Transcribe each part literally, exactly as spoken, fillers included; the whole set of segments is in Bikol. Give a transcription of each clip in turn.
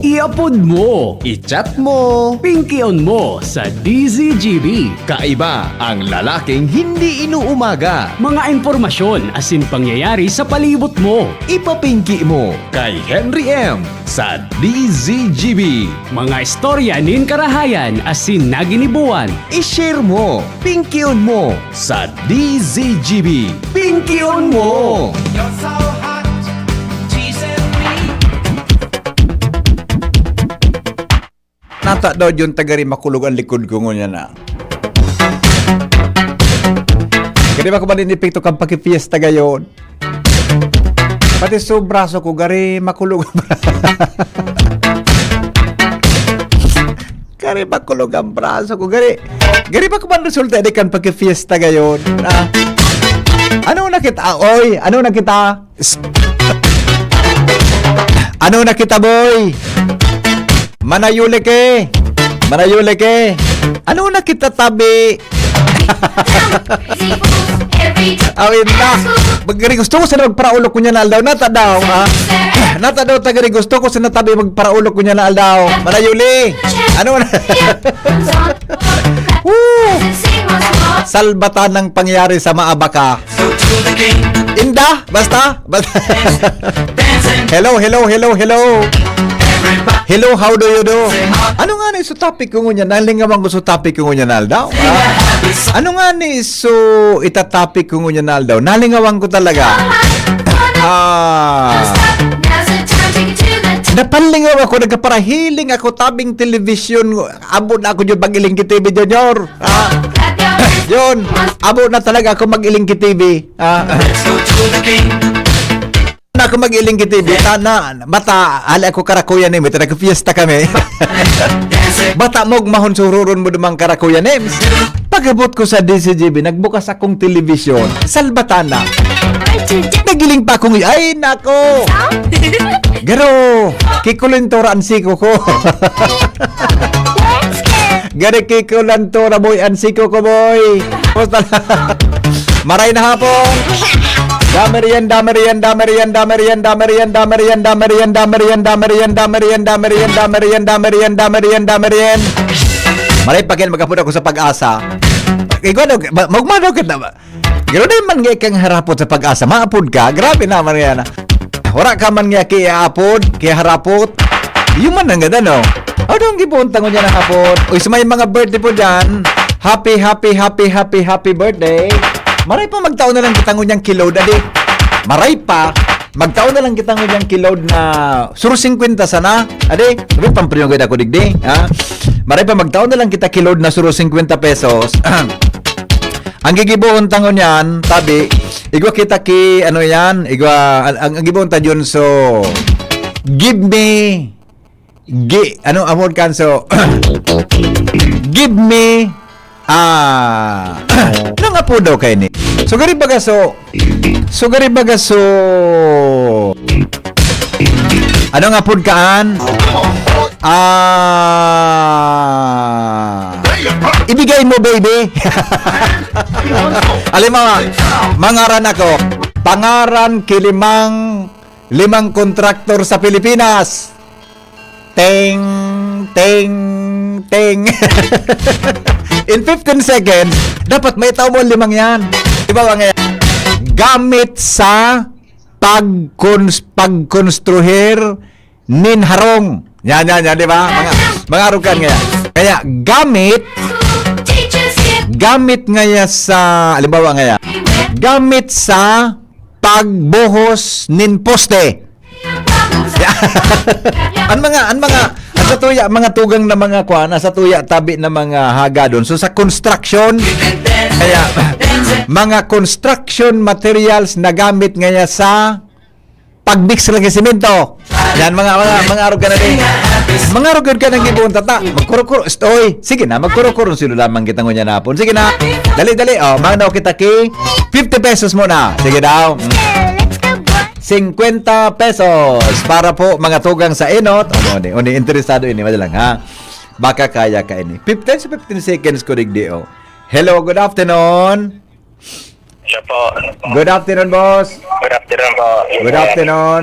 I-upload mo, i-chat mo, pingkion mo sa D Z G B. Kaiba ang lalaking hindi inuumaga. Mga impormasyon asin pangyayari sa palibot mo. Ipapingki mo kay Henry M sa D Z G B. Mga istorya nin karahayan asin naginibuan. I-share mo, pingkion mo sa D Z G B. Pingkion mo! You're so hot, teasing me. Nata daw yun, tagari makulog ang likod ko ngunyan na. Kadi ba ko ba din epekto kang pakifiesta gayon? Pati sa braso ko, gari makulog. Gari makulog ang braso ko. Gari, gari ba ko man resulta di kan pakifiesta gayon? Ah. Ano na kita? Ah, oy, ano na kita? S- Ano na kita, boy? Manayuli ke. Manayuli ke. Ano na kita, tabi? Awin na. Magari gusto ko sana magparaulo ko niya na aldaw. Nata daw, ha? Nata daw, tagari gusto ko sana tabi magparaulo ko niya na aldaw. Manayuli. Ano na? Woo! Salbatan ng pangyayari sa Maabaka. Inda, basta, basta. Hello, hello, hello, hello. Hello, how do you do? Ano nga ni so topic ko ngunyan? Nalingawan ko so topic ko ngunyan na aldaw. Ah? Ano nga ni so itatopic ko ngunyan na aldaw? Nalingawan ko talaga. Ah. Napalingaw ako, nagkaparahiling ako, tabing television. Abot na ako dyan pag-iling ki T V, Junior. Ah. Yun. Abot na talaga ako mag-iling ki T V. Ah. Na ako mag-iling ki T V. Ta na, bata, ali ako karakuya ni, may taga-fiesta kami. Bata mo, mahon sururon mo dumang karakuya ni. Pag-abot ko sa D Z G B, nagbukas akong telebisyon. Salbatana. Nagiling pa akong, ay, nako. Garo, kikulintura ang siko ko. Gari kikulantura, boy, ang siko ko, boy. Kumusta na? Maray na hapon. Damerienda, merienda, merienda, merienda, merienda, merienda, merienda, merienda, merienda, merienda, merienda, merienda, merienda, merienda, merienda, merienda. Maray pa kayo, mag-apod ako sa Pag-asa. Ikaw daw, ma-, magmano ka na ba? Pero di man nga ikang harapot sa Pag-asa, maapod ka, grabe naman nga na. Wala ka man nga kiaapod, kiharapot. Yung man ang ganda, no? Ano ang gibuon tangon niya na hapon? Uy, sa may mga birthday po dyan, happy, happy, happy, happy, happy birthday. Maray pa magtaon na lang kita ngunyan ki load, adi. Maray pa, magtaon na lang kita ngunyan ki load na suro singkwenta sana. Adi, sabi, pampriyong ganda ko digdi, ha? Maray pa magtaon na lang kita ki load na suro singkwenta pesos. Ang gigibohon tangon niyan, tabi, igwa kita ki, ano yan, igwa, ang, ang, ang gibohon ta yun, so, give me, gi-, ano, amor kan, so, give me, ah, nang apo daw kayo ni. So, gari baga, so, so, gari baga, so, ano nga apod kaan? Ah, ibigay mo, baby. Halimbawa, mangaran ako. Pangaran ki limang, limang kontraktor sa Pilipinas. Teng, teng, teng. In fifteen seconds, dapat may tao mo limang yan. Di ba, nga yan? Gamit sa pagkons-, pagkonstruhir nin harong. Yan, yan, yan, di ba? Mga, mga arugan nga yan. Kaya, gamit, gamit nga yan sa, halimbawa nga yan, gamit sa pagbuhos nin poste. An mga, an mga, an sa tuya, mga tugang na mga kwan, an sa tuya, tabi na mga hagadon. So, sa construction, kaya, mga construction materials na gamit ngaya sa pag-mix lagi semento. Yan, mga, mga, mga arog ka na din. Mga arog ka na gibuon, tata. Magkuro-kuro. Stoy. Sige na, magkuro-kuro sila lamang kita ngunyan hapon. Sige na. Dali, dali. Oh, mano kita ki fifty pesos muna. Sige daw. Let's go, boy. Singkwenta pesos para po mga tugang sa enot. Ano ni, uni interesado ini, madala lang, ha? Baka kaya ka ini. Fifteen sa fifteen seconds ko, digdi, oh. Hello, good afternoon. Siya po. Good afternoon, boss. Good afternoon po. Good afternoon.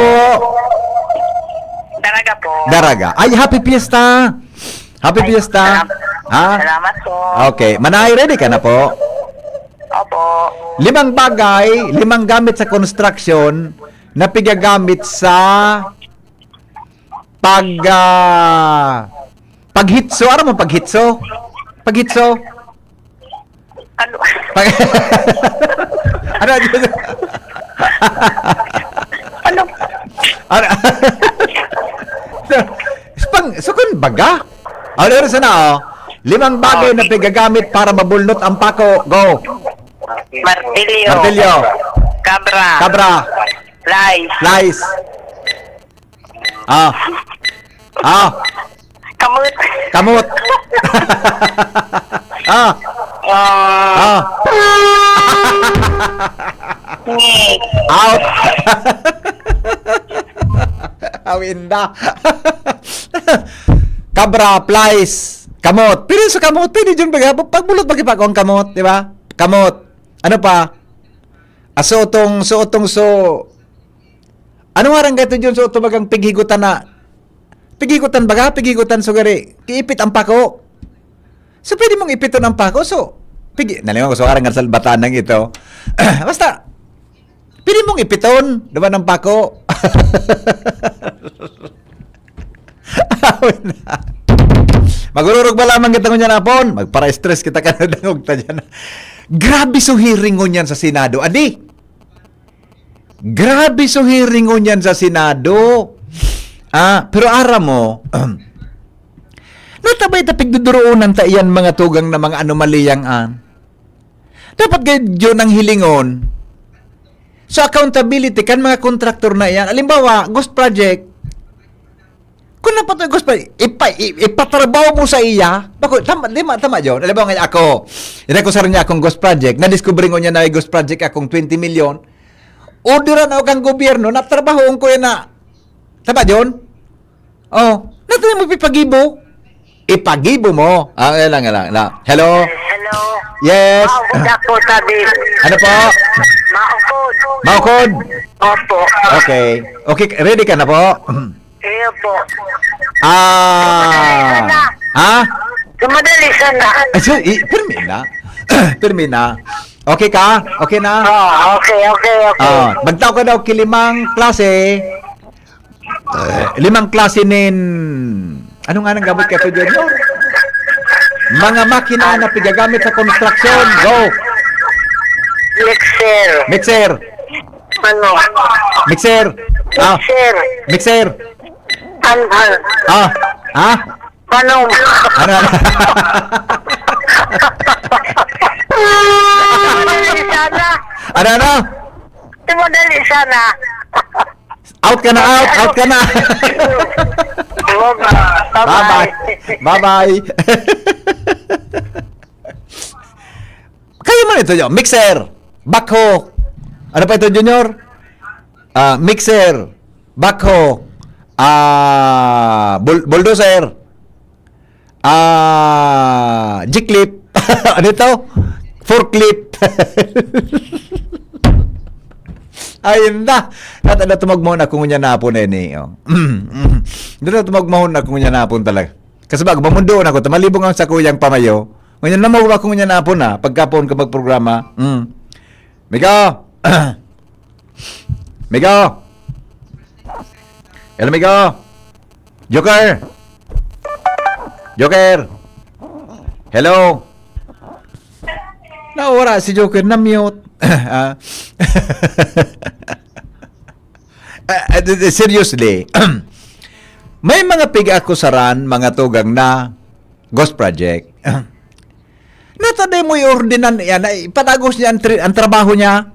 po? Daraga po. Daraga. Ay, happy fiesta. Happy Ay, fiesta. salam-, Ha? salamat po. Okay. Manay, ready ka na po? Opo. Limang bagay, limang gamit sa construction na pigagamit sa pag, ah, paghitso. Ano mo paghitso? Paghitso? Ano? Pag-, ano? Ano? Ano? Pang, sukon baga? Ano yun sana, oh? Limang bagay na pigagamit para mabulnot ang pako. Go. Martilyo. Martilyo. Kabra. Kabra. Lice. Lice. Ah. Ah. Kamot. Kamot. Ah. Ah. Ah. Ngik. Out. Awinda. Kabra, flies, kamot. Pero sa kamot, pwede dyan baga, pagbulot, magipako ang kamot, di ba? Kamot. Ano pa? Aso tong, so tong, so, ano nga rin gato dyan, so tumagang pighigutan na, pighigutan baga, pighigutan sugari, kiipit ang pako. So, pwede mong ipiton ang pako, so, pigi-, nalingaw ko, so, karang sa batanan ito. Basta, pwede mong ipiton, diba, ng pako? Magururog ba lamang kita ngunyan hapon? Magpara-stress kita ka na dangog ta dyan. Grabe so hearing ngunyan sa Senado. Adi, grabe so hearing ngunyan sa Senado. Ah, pero aram mo, natabay ta pigduduroonan ta iyan mga tugang na mga anomaliyang an. Dapat gayud yun ang hilingon. So, accountability kan mga kontraktor na iyan. Halimbawa, ghost project. Kung napatoy ghost project, ipa-, i-, ipatrabaho mo sa iya. Bako, tama, di ma-, tama yun. Halimbawa nga ako, inay ko sa rin niya akong ghost project, na-discover ko niya na may ghost project akong twenty million. Orderan ako kang gobyerno, natrabahoon ko yan na. Tama yun? Oh, natin mo ipagibo. Ipagibo mo. Ah, eh lang, eh lang, eh lang. Hello? Hello. Yes. Maukod ako, sabi. Ano po? Maukod. Maukod? Opo. Okay. Okay, ready ka na po? Iyo po. Ah. Madali sana. Ha? Madali sana. Ay, so, i-, pirmi na. Pirmi na. Okay ka? Okay na? Ah, okay, okay, okay. Ah, magtao ka daw kilimang klase. Eh, limang klase nin, ano nga nang gamot ka to, Junior? Mga makina na pigagamit sa construction. Go! Mixer. Mixer. Ano? Mixer. Ah. Mixer. Mixer. Ano? Ah. Ha? Panom. Ano, ano? Madali sana. Ano, ano? Madali sana. Out ka na, out, out ka na. Bye-bye. Bye-bye. Bye-bye. Kayo man ito, yo. Mixer, backhoe. Ano pa ito, Junior? Ah, mixer, backhoe, ah, bul-, bulldozer, ah, G-clip. Ano ito? Forklift. Ay, inda. Nata na tumagmahon ako ngunyan na hapon, eh, ni, oh. Nata tumagmahon ako ngunyan na hapon talaga. Kasi bago, mamundoon ako, tamalibong ang sakuyang pamayo. Ngunyan, namawa ako ngunyan na hapon, ah, pagkapon ka magprograma. Mm. Migo! Migo! Hello, Migo! Joker! Joker! Hello! Nawara si Joker, na-mute. Ah. Ah, ah, seriously, may mga pig-akusaran, mga tugang na Ghost Project. Nata di mo i-ordinan yan, ay, ipadagos niya ang, tri- ang trabaho niya.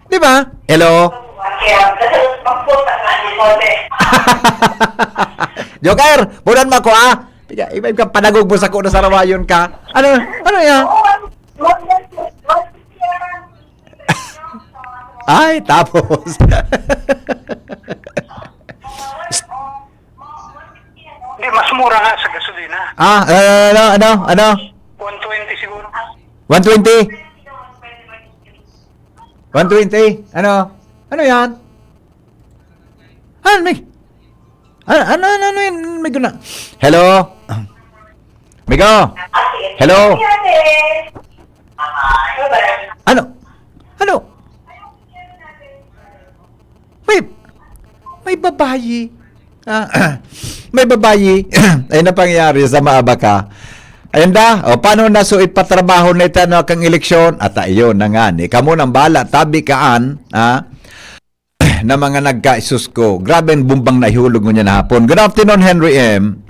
Di ba? Hello? Joker, bulan mo ako, ah. Tiga, iba, iba, padagog mo sa ko na sarawayon ka. Ano, ano yan? Ay, tapos. Hindi, mas mura nga sa gasolina. Ah, ano, ano, ano? one twenty siguro. one twenty? one twenty? Ano? Ano yan? Ano, may... Ano, ano, ano, ano yun? May guna... Hello? Migo? Hello? Ano? Ano? May, may babayi. Ah, may babayi. Ay, napangyari sa maaba ka. Ayan da, o paano na so ipatrabaho na ito, ano, kang eleksyon? At ayun na nga, ni kamo nang bahala, tabi kaan, ah, na mga nagkaisus ko. Grabe ang bumbang na ihulog mo niya na hapon. Good afternoon, Henry M.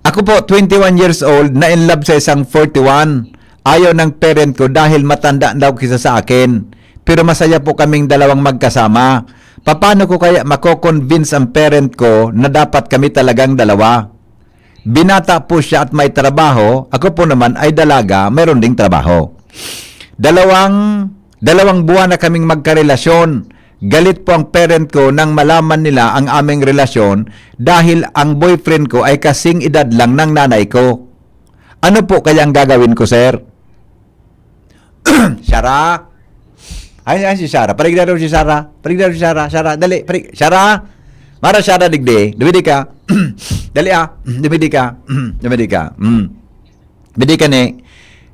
Ako po, twenty-one years old, na in love sa isang forty-one. Ayaw ng parent ko dahil matanda daw kisa sa akin. Pero masaya po kaming dalawang magkasama. Paano ko kaya mako-convince ang parent ko na dapat kami talagang dalawa? Binata po siya at may trabaho, ako po naman ay dalaga, mayroon ding trabaho. Dalawang, dalawang buwan na kaming magkarelasyon. Galit po ang parent ko nang malaman nila ang aming relasyon dahil ang boyfriend ko ay kasing edad lang ng nanay ko. Ano po kaya ang gagawin ko, sir? Shara? Ay, ay, si Shara. Paligda daw si Shara. Paligda daw si Shara. Shara, dali. Palig Shara? Mara Shara, digdi. Dumidi ka. Dali, ah. Dumidi ka. Dumidi ka. Mm. Bidi ka ni.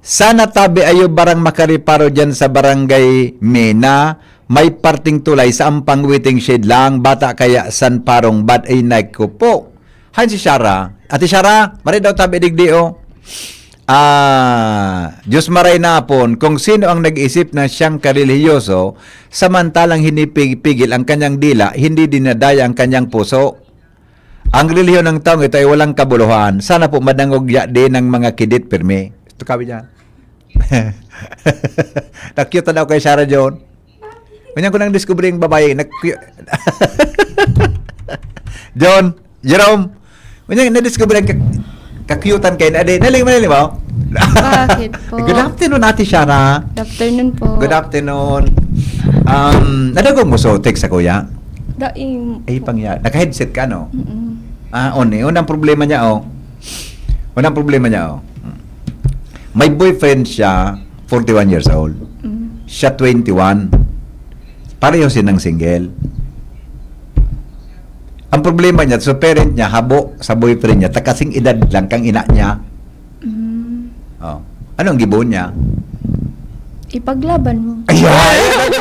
Sana tabi ayo barang makariparo dyan sa barangay Mena. May parting tulay sa ampang waiting shed lang. Bata kaya san parong bad ay nagkupo. Han si Shara. Ate Shara, mari daw tabi digdi, oh. Ah, Diyos maray na apon, kung sino ang nag-isip na siyang karelihiyoso, samantalang hinipig-pigil ang kanyang dila, hindi dinadaya ang kanyang puso. Ang relihiyon ng taong ito ay walang kabuluhan. Sana po madangog ya din ng mga kidit pirmi. Ito kami dyan. Na-cute na daw kay Sarah John. Ganyan ko nang discover yung babae. Na John, Jerome, ganyan na-discover ang ka- kakyutan kayo na din. Naling, naling mo? Bakit po? Good afternoon, Ate Shara. Good afternoon po. Good afternoon. Um, nadagog mo so text sa kuya? Daing. Ay, pangya. Naka-headset ka, no? Mm-mm. Ah, on eh. Unang problema niya, oh. Unang problema niya, oh. May boyfriend siya, forty-one years old. Mm. Siya, twenty-one. Pareho silang single. Ang problema niya, sa parent niya, habo sa boyfriend niya, takasing edad lang kang ina niya. Mm. Oh. Anong gibo niya? Ipaglaban mo. Ayan!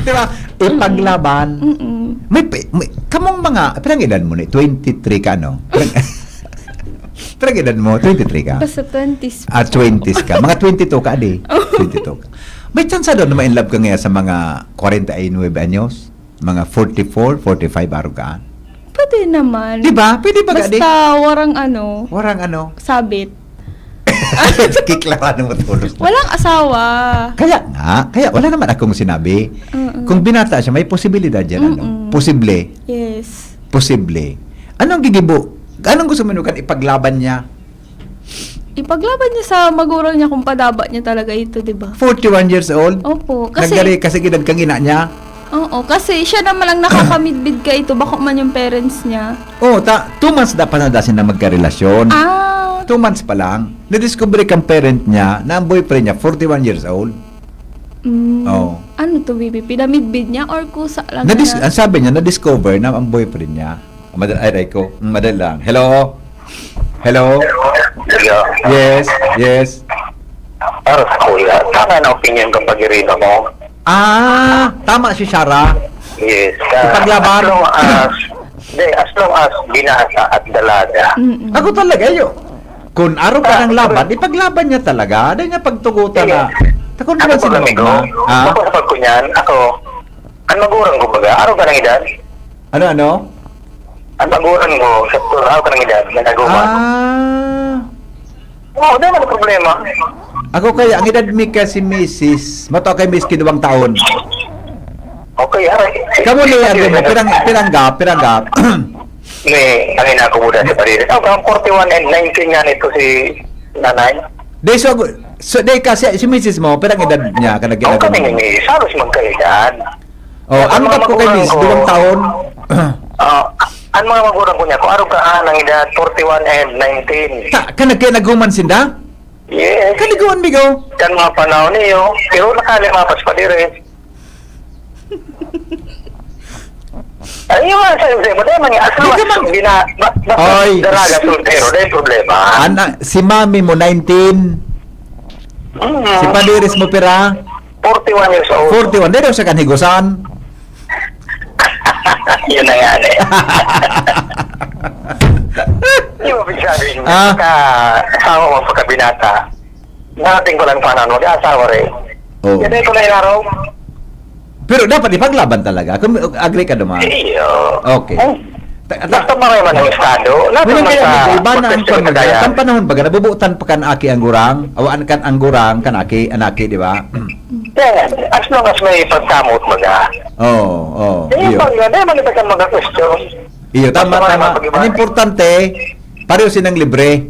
Di ba? Ipaglaban. Mm-mm. May, may, kamong mga, parang edad mo ni? twenty-three ka, no? Parang, parang edad mo, twenty-three ka? Basta twenties. Ah, twenties ka. Mga twenty-two ka, di? twenty-two ka. May chance daw na ma-in love ka ngayon sa mga forty-nueve anyos? Mga forty-four, forty-five, arog ka? Pwede naman. Di ba? Pwede ba, di? Basta warang ano, Warang ano? sabit. Kiklaran mo tulos. Walang asawa. Kaya nga, kaya wala naman akong sinabi. Oo. Kung binata siya, may posibilidad yan, ano? Mm-mm. Posible. Yes. Posible. Anong gigibo? Anong gusto mo nukan ipaglaban niya? Ipaglaban niya sa magulang niya kung padaba niya talaga ito, di ba? forty-one years old? Opo. Kasi, Nagdari kasi edad kang ina niya? Oo, kasi siya naman ang nakakamidbid ka ito, bako man yung parents niya. Oh, ta two months dapat na dasin na magkarelasyon. Ah, Two months pa lang. Nadiscover kang parent niya na ang boyfriend niya, forty-one years old. Mm, Oo. Ano to, baby? Pinamidbid niya or kusa lang Nadis- na? Ang sabi niya, na-discover na ang boyfriend niya. Madal- ay, aray ko. Mm, madali lang. Hello? Hello? Hello? Yes, yes. Para sa kuya, tama na opinion kang pag-iriba mo. Ah, tama si Sarah. Yes. Ah, Ipaglaban? As long as, di, as long as binata at dalaga. Mm-mm. Ako talaga, yo. Kung araw ka Ah, ng laban, pero ipaglaban niya talaga. Dahil niya pagtugutan Sige. na. Takot Ako naman ba, sila amigo? magma. Ha? Ako sa pagkunyan, ako, ang magurang ko baga, araw ka ng edad? Ano, ano? Ang magurang ko, sa araw ka ng edad, nagaguma. Ah. Oo, dahil ang problema. Ako kaya, ang edad mi kasi misis, mato kay miss kinuwang taon. Okay, aray. Kamu ni, ano mo, pirang, pirang gap, pirang gap. May, ang ina ko muna sa Padiri. Oh, ang forty-one and nineteen nga nito si nanay. Di, so, so, di kasi, si misis mo, pirang edad niya, ka Ang kami nagkinagawa? ni Miss, halos magkaedad. Oh, Ang ang mga gap ko kay magulang miss, ko, duwang taon. Ah, ang mga magulang ko niya, kung araw ka, ah, ng edad, forty-one and nineteen. Ta, ka nagkinaguman sinda? Yes. Kaliguan, bigo. Kan mga panahon niyo, pero nakalimapas pa dire. Ay, yung mga sa'yo, sa'yo, dahil man, as long Di ka as man bina-, ba-, basta Oy, daraga, s-, soltero, dahil problema. Ana, si mami mo, nineteen. Mm. Si Padiris mo, pira? Forty-one years old. Forty-one. Di daw siya kan higusan. Yun na nga, eh. Di ba, ibig sabihin, Ah. pagka asawa mo, pagka binata, darating ko lang panahon, mag-aasawa rin. Oo. Yan ay ko na inaraw. Pero dapat ipaglaban talaga. Kung agree ka naman. Iyo. Okay. Oh. Ta-, ta-, Basta maray man ang estado, lahat Wala naman kaya sa may iba na ang pagkakasya pamilya. kaya. Kan panahon baga, nabubutan pa kan aki ang gurang, awaan kan ang gurang, kan aki, an aki, di ba? Yan. As long as may pagkamot, baga. Oo, oo, Eh, iyo. pag, hindi man ito ka mga question. Iyo, tama, Basta tama. maray man pag-iba. Ang importante, pareho silang libre.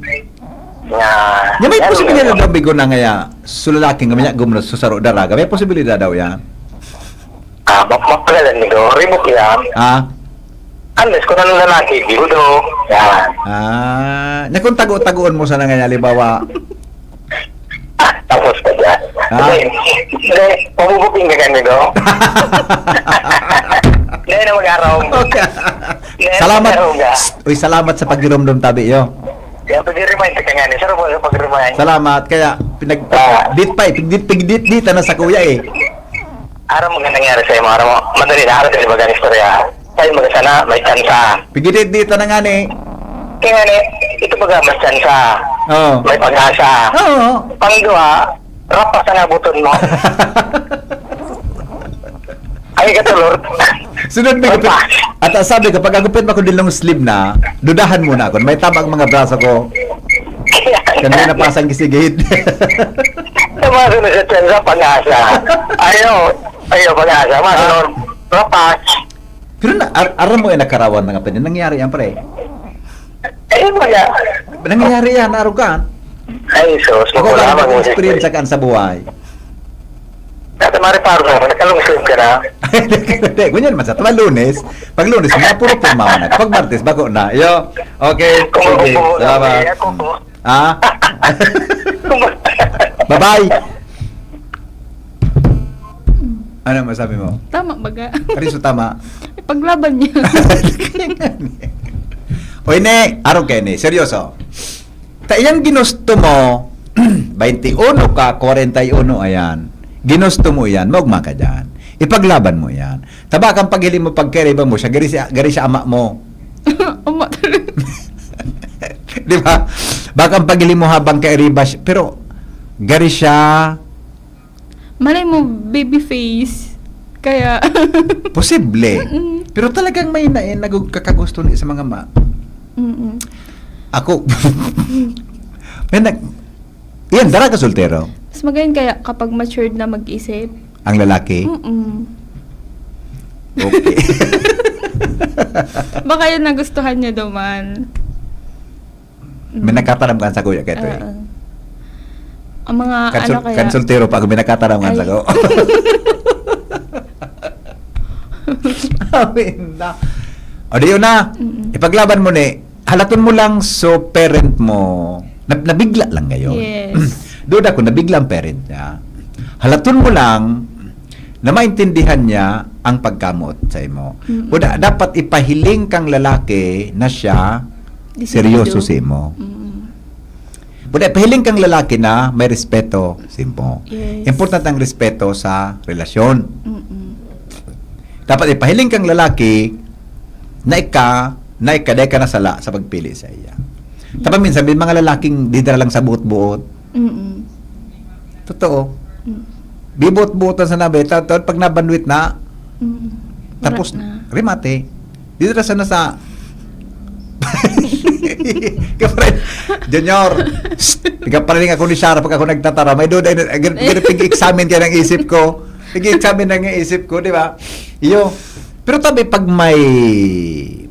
Nga, Nga may yan, posibilidad yan. daw, bigo na ngaya, su lalaki nga manyagom na su saro daraga. May posibilidad daw yan? Ah, ma-, mapalalan ni Go. Ribok yan. Ah? Unless kung anong lalaki, bigo do. Yan. Ah, na kung tago-tagoon mo sana ngaya, halimbawa. Ah, tapos ka dyan. Ah? Hindi, hindi, pabubuking ka ganyan, Go. Hindi na mag-araw. Okay. Hindi na Salamat. mag-araw ka. Uy, salamat sa pagdurumdum tabi, yo. Kaya pag-remind ka nga ni, sarap mo pag-remind. Salamat. Kaya pinag-, Ah. dit pa eh. Pigdit, pigdit, dit, ano, sa kuya eh. Aram mo nga nangyari sa'yo, mga aram mo. Madali na, aram ka, di ba, ganyan istorya? Sa'yo, mga sana, may tsansa. Pigdit, dit, ano nga ni? Kaya nga ni, ito baga, may tsansa. Oo. May pag-asa. Oo. Pangduha, rapas ang abuton mo. Ay, katulor. Sunod, may Rapas. gupit. At, ah, sabi ko, pag agupit mo ako din long sleeve na, dudahan muna ako. May tabang mga braso ko. Kaya napasang gisigit. Sa mga sunod sa tsansa, pag-asa. Ayaw. Ayaw, pag-asa. Mga Ah. sunod, rapas. Pero na, ar-, aram mo, eh, nakarawan na nga pa din. Nangyari yan, pre. Eh, wala. Nangyari yan, arugan. Ay, sus, Ako, wala lang namang experience ka sa buhay. Dati, mareparo na ako, nagka-long sleeve ka na. Hindi, hindi. Ganyan man sa tama, Lunes. Pag Lunes, mga puro porma man ako. Pag Martes, bako na. Yo, okay, Kung sige, ako po, salamat. okay, ako po. Ah? Kung Bye-bye. Ano masabi mo? Tama baga? Ano yung tama? Ipaglaban niya. Oy, ne, araw kayo, ne. Seryoso. Ta, iyang ginusto mo, twenty-one ka, forty-one, ayan. Ginusto mo yan, maugma ka dyan. Ipaglaban mo yan. Ta, baka ang paghiling mo, pagkairiba mo siya, gari siya, gari siya ama mo. Ama talaga. Di ba? Baka ang paghiling mo habang kairiba siya, pero gari siya. Malay mo, baby face. Kaya Posible. Mm-mm. Pero talagang may na, eh, nagug-, kakagusto ni sa mga ma-, Mm-mm. Ako, may nag-, yan, dara ka soltero. Mas magayon kaya kapag matured na mag-isip. Ang lalaki? Mm-mm. Okay. Baka yun nagustuhan niya daw man. May Mm. nagkataram ka sa kuya, Keto, eh. Oo. Ang mga Kan ano sol-, kaya? kan soltero pa ako, may nagkataram ka Ay. sa ko. Amin na. O, di yun na. Mm-mm. Ipaglaban mo ni, halaton mo lang so parent mo. Nab- nabigla lang ngayon. Yes. Duda ko, nabigla ang parent niya. Halaton mo lang na maintindihan niya ang pagkamoot sa imo. Mm. Kuda, dapat ipahiling kang lalaki na siya Di seryoso sinido. sa imo. Mm. Kuda, ipahiling kang lalaki na may respeto sa imo. Yes. Importante ang respeto sa relasyon. Mm-mm. Dapat ipahiling kang lalaki na ika, na ika, dahil ka nasala sa pagpili sa iya. Tapos minsan, may mga lalaking didara lang sa buot-buot. Mm-mm. Totoo. Mm. Bibuot-buotan sa nabe, ta- ta- pag nabanwit na, Mm. tapos Wala na. Remate. Didara sana sa... Kapre, Junior, pigaparaling ako ni Sarah pag ako nagtatara. May duda, pig-examine kaya ng isip ko. Pig-examine ng isip ko, di ba? Iyo. Pero tabi, pag may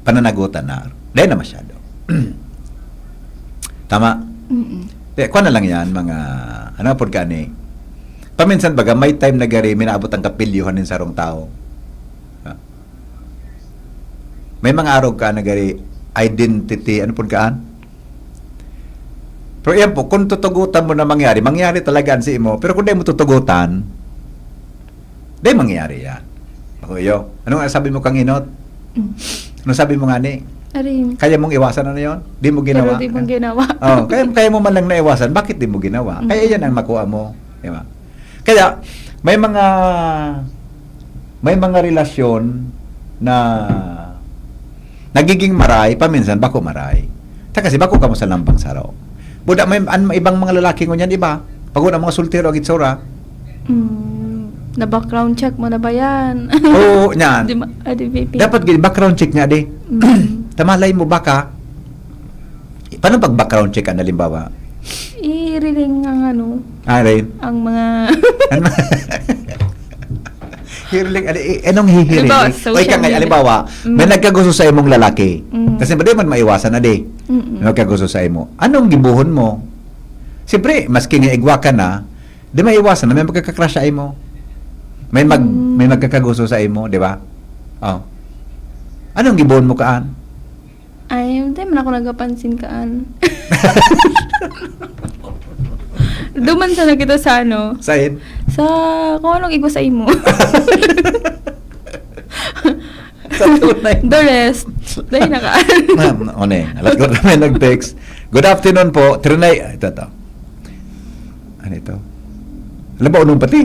pananagutan na, dahil na masyado. Tama? Mm-mm. Kaya, kuha na lang yan, mga, ano, pagkani. Paminsan baga, may time na gari, minaabot ang kapilyuhan ng sarong tao. Ha? May mga arog ka na gari, identity, ano pagkaan? Pero yan po, kung tutugutan mo na mangyari, mangyari talaga ang si mo. Pero kung di mo tutugutan, di mangyari yan. Ako iyo. Ano nga sabi mo kang inot? Mm. Ano sabi mo nga ni? Arin. Kaya mong iwasan ano yon? Di mo ginawa. Pero di mong ginawa. Oh, kaya, kaya mo man lang naiwasan, bakit di mo ginawa? Kaya Mm. yan ang makuha mo. Di ba? Kaya, may mga, may mga relasyon na nagiging maray, paminsan bako maray. Ta kasi bako kamo sa lambang saro. Buda may an, ibang mga lalaki ngunyan, iba. Pag una, mga soltero, ang itsura. Mm, na-background check mo na ba yan? Oo, yan. Di ma- ah, di, V P. Dapat gini, background check nga, di. Mm. Tamalay mo, baka. Paano pag background check, ang halimbawa? I-reeling ang ano, Ah, Rain? ang mga... Ano? Hearing, ano, eh, anong hearing? Halimbawa, O, ika social nga, media. Halimbawa, Mm. may nagkagusto sa imong lalaki. Mm. Kasi di man maiwasan na di. Mm-mm. May nagkagusto sa imo. Anong gibuhon mo? Siyempre, maski nga igwa ka na, di maiwasan na may magkakakrush sa imo. May mag, Mm. may magkakagusto sa imo, di ba? Oh. Anong gibuhon mo kaan? Ay, hindi man ako nagapansin kaan. Duman sa nakita sa ano, Sain? sa kung anong igwa sa imo. Sa tunay. The rest, dahil na ka. Ma'am, o ne, alas ko na may nag-text. Good afternoon po. Trinay, ah, ito, ito. Ano ito? Alam ba, unong pati?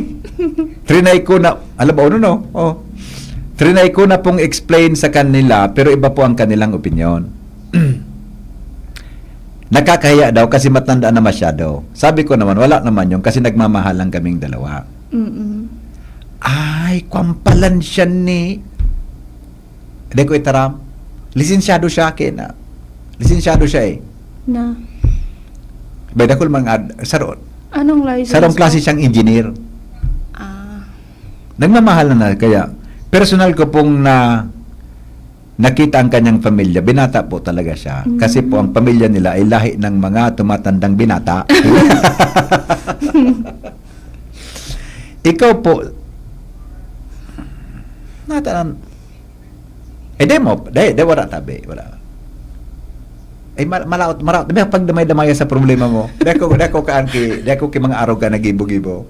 Trinay ko na, alam ba, uno, no? Oh. Trinay ko na pong explain sa kanila, pero iba po ang kanilang opinion. Nakakahiya daw kasi matanda na masyado. Sabi ko naman, wala naman yun kasi nagmamahal lang kaming dalawa. Mm-mm. Ay, kwampalan siya ni... Di ko itaram. Lisensyado siya, kaya na. Lisensyado siya eh. Na. Bay, dakul mga ad-, saro, Anong license sarong mo? Klase siyang engineer. Ah. Nagmamahal na, na kaya personal ko pong na nakita ang kanyang pamilya, binata po talaga siya. Kasi po ang pamilya nila ay lahi ng mga tumatandang binata. Ikaw po, natanan, eh, di mo, di, di, wala tabi, wala. Ay, mal-, malaot, maraot. Di, pag damay-damay sa problema mo, di ako, di ako kaan ki, di ako ki mga arog ka nagibo-gibo.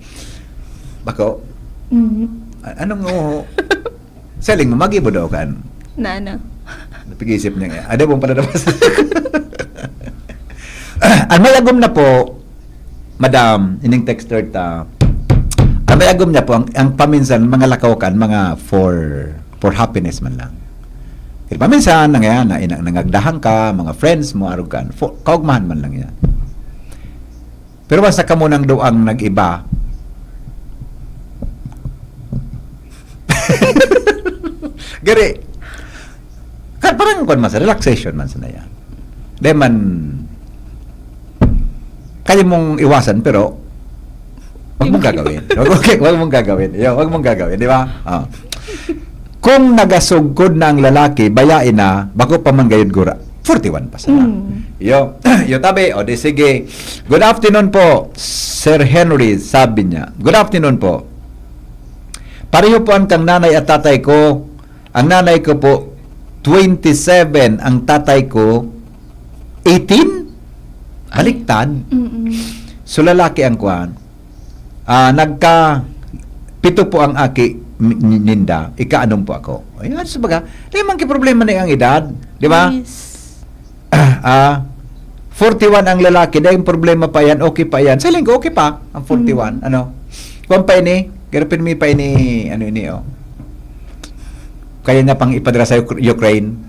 Bako? Mm. A-, anong oo? Saling mo, magibo daw kan. Na ano? Napag-iisip niya nga. Ada mong palabas. Ang may agom na po, madam, ining texter ta, ang may agom niya po, ang, ang paminsan, mga lakaw kan, mga for, for happiness man lang. Kaya paminsan, nang yan, na, nang, nangagdahan ka, mga friends mo, arog kan, for, kaugmahan man lang yan. Pero basta kamo nang duang nag-iba, gari, ka-, parang kwan man sa, relaxation man sa na yan. Di man, kaya mong iwasan, pero wag mong gagawin. Wag, wag, wag mong gagawin. Yo, wag mong gagawin, di ba? Ah. Kung nagasugkod na ang lalaki, bayae na, bako pa man gayud gura. Forty-one pa sana. Mm. Yo, yo tabi, o di sige. Good afternoon po, Sir Henry, sabi niya. Good afternoon po. Pareho po ang kang nanay at tatay ko. Ang nanay ko po, twenty-seven. Ang tatay ko, eighteen? Baliktad. Mm-mm. So, lalaki ang kuan. Ah, nagka pito po ang aki ni- ni- ninda, ika-anom po ako. Ayan, so baga, di man ki problema na ang edad, di ba? Yes. Ah, forty-one ang lalaki, dahil yung problema pa yan, okay pa yan. Sa linggo, okay pa ang forty-one. Mm. Ano? Kuwan pa ini, garapin mi pa ini, ano ini, oh. Kaya niya pang ipadala sa Uk- Ukraine.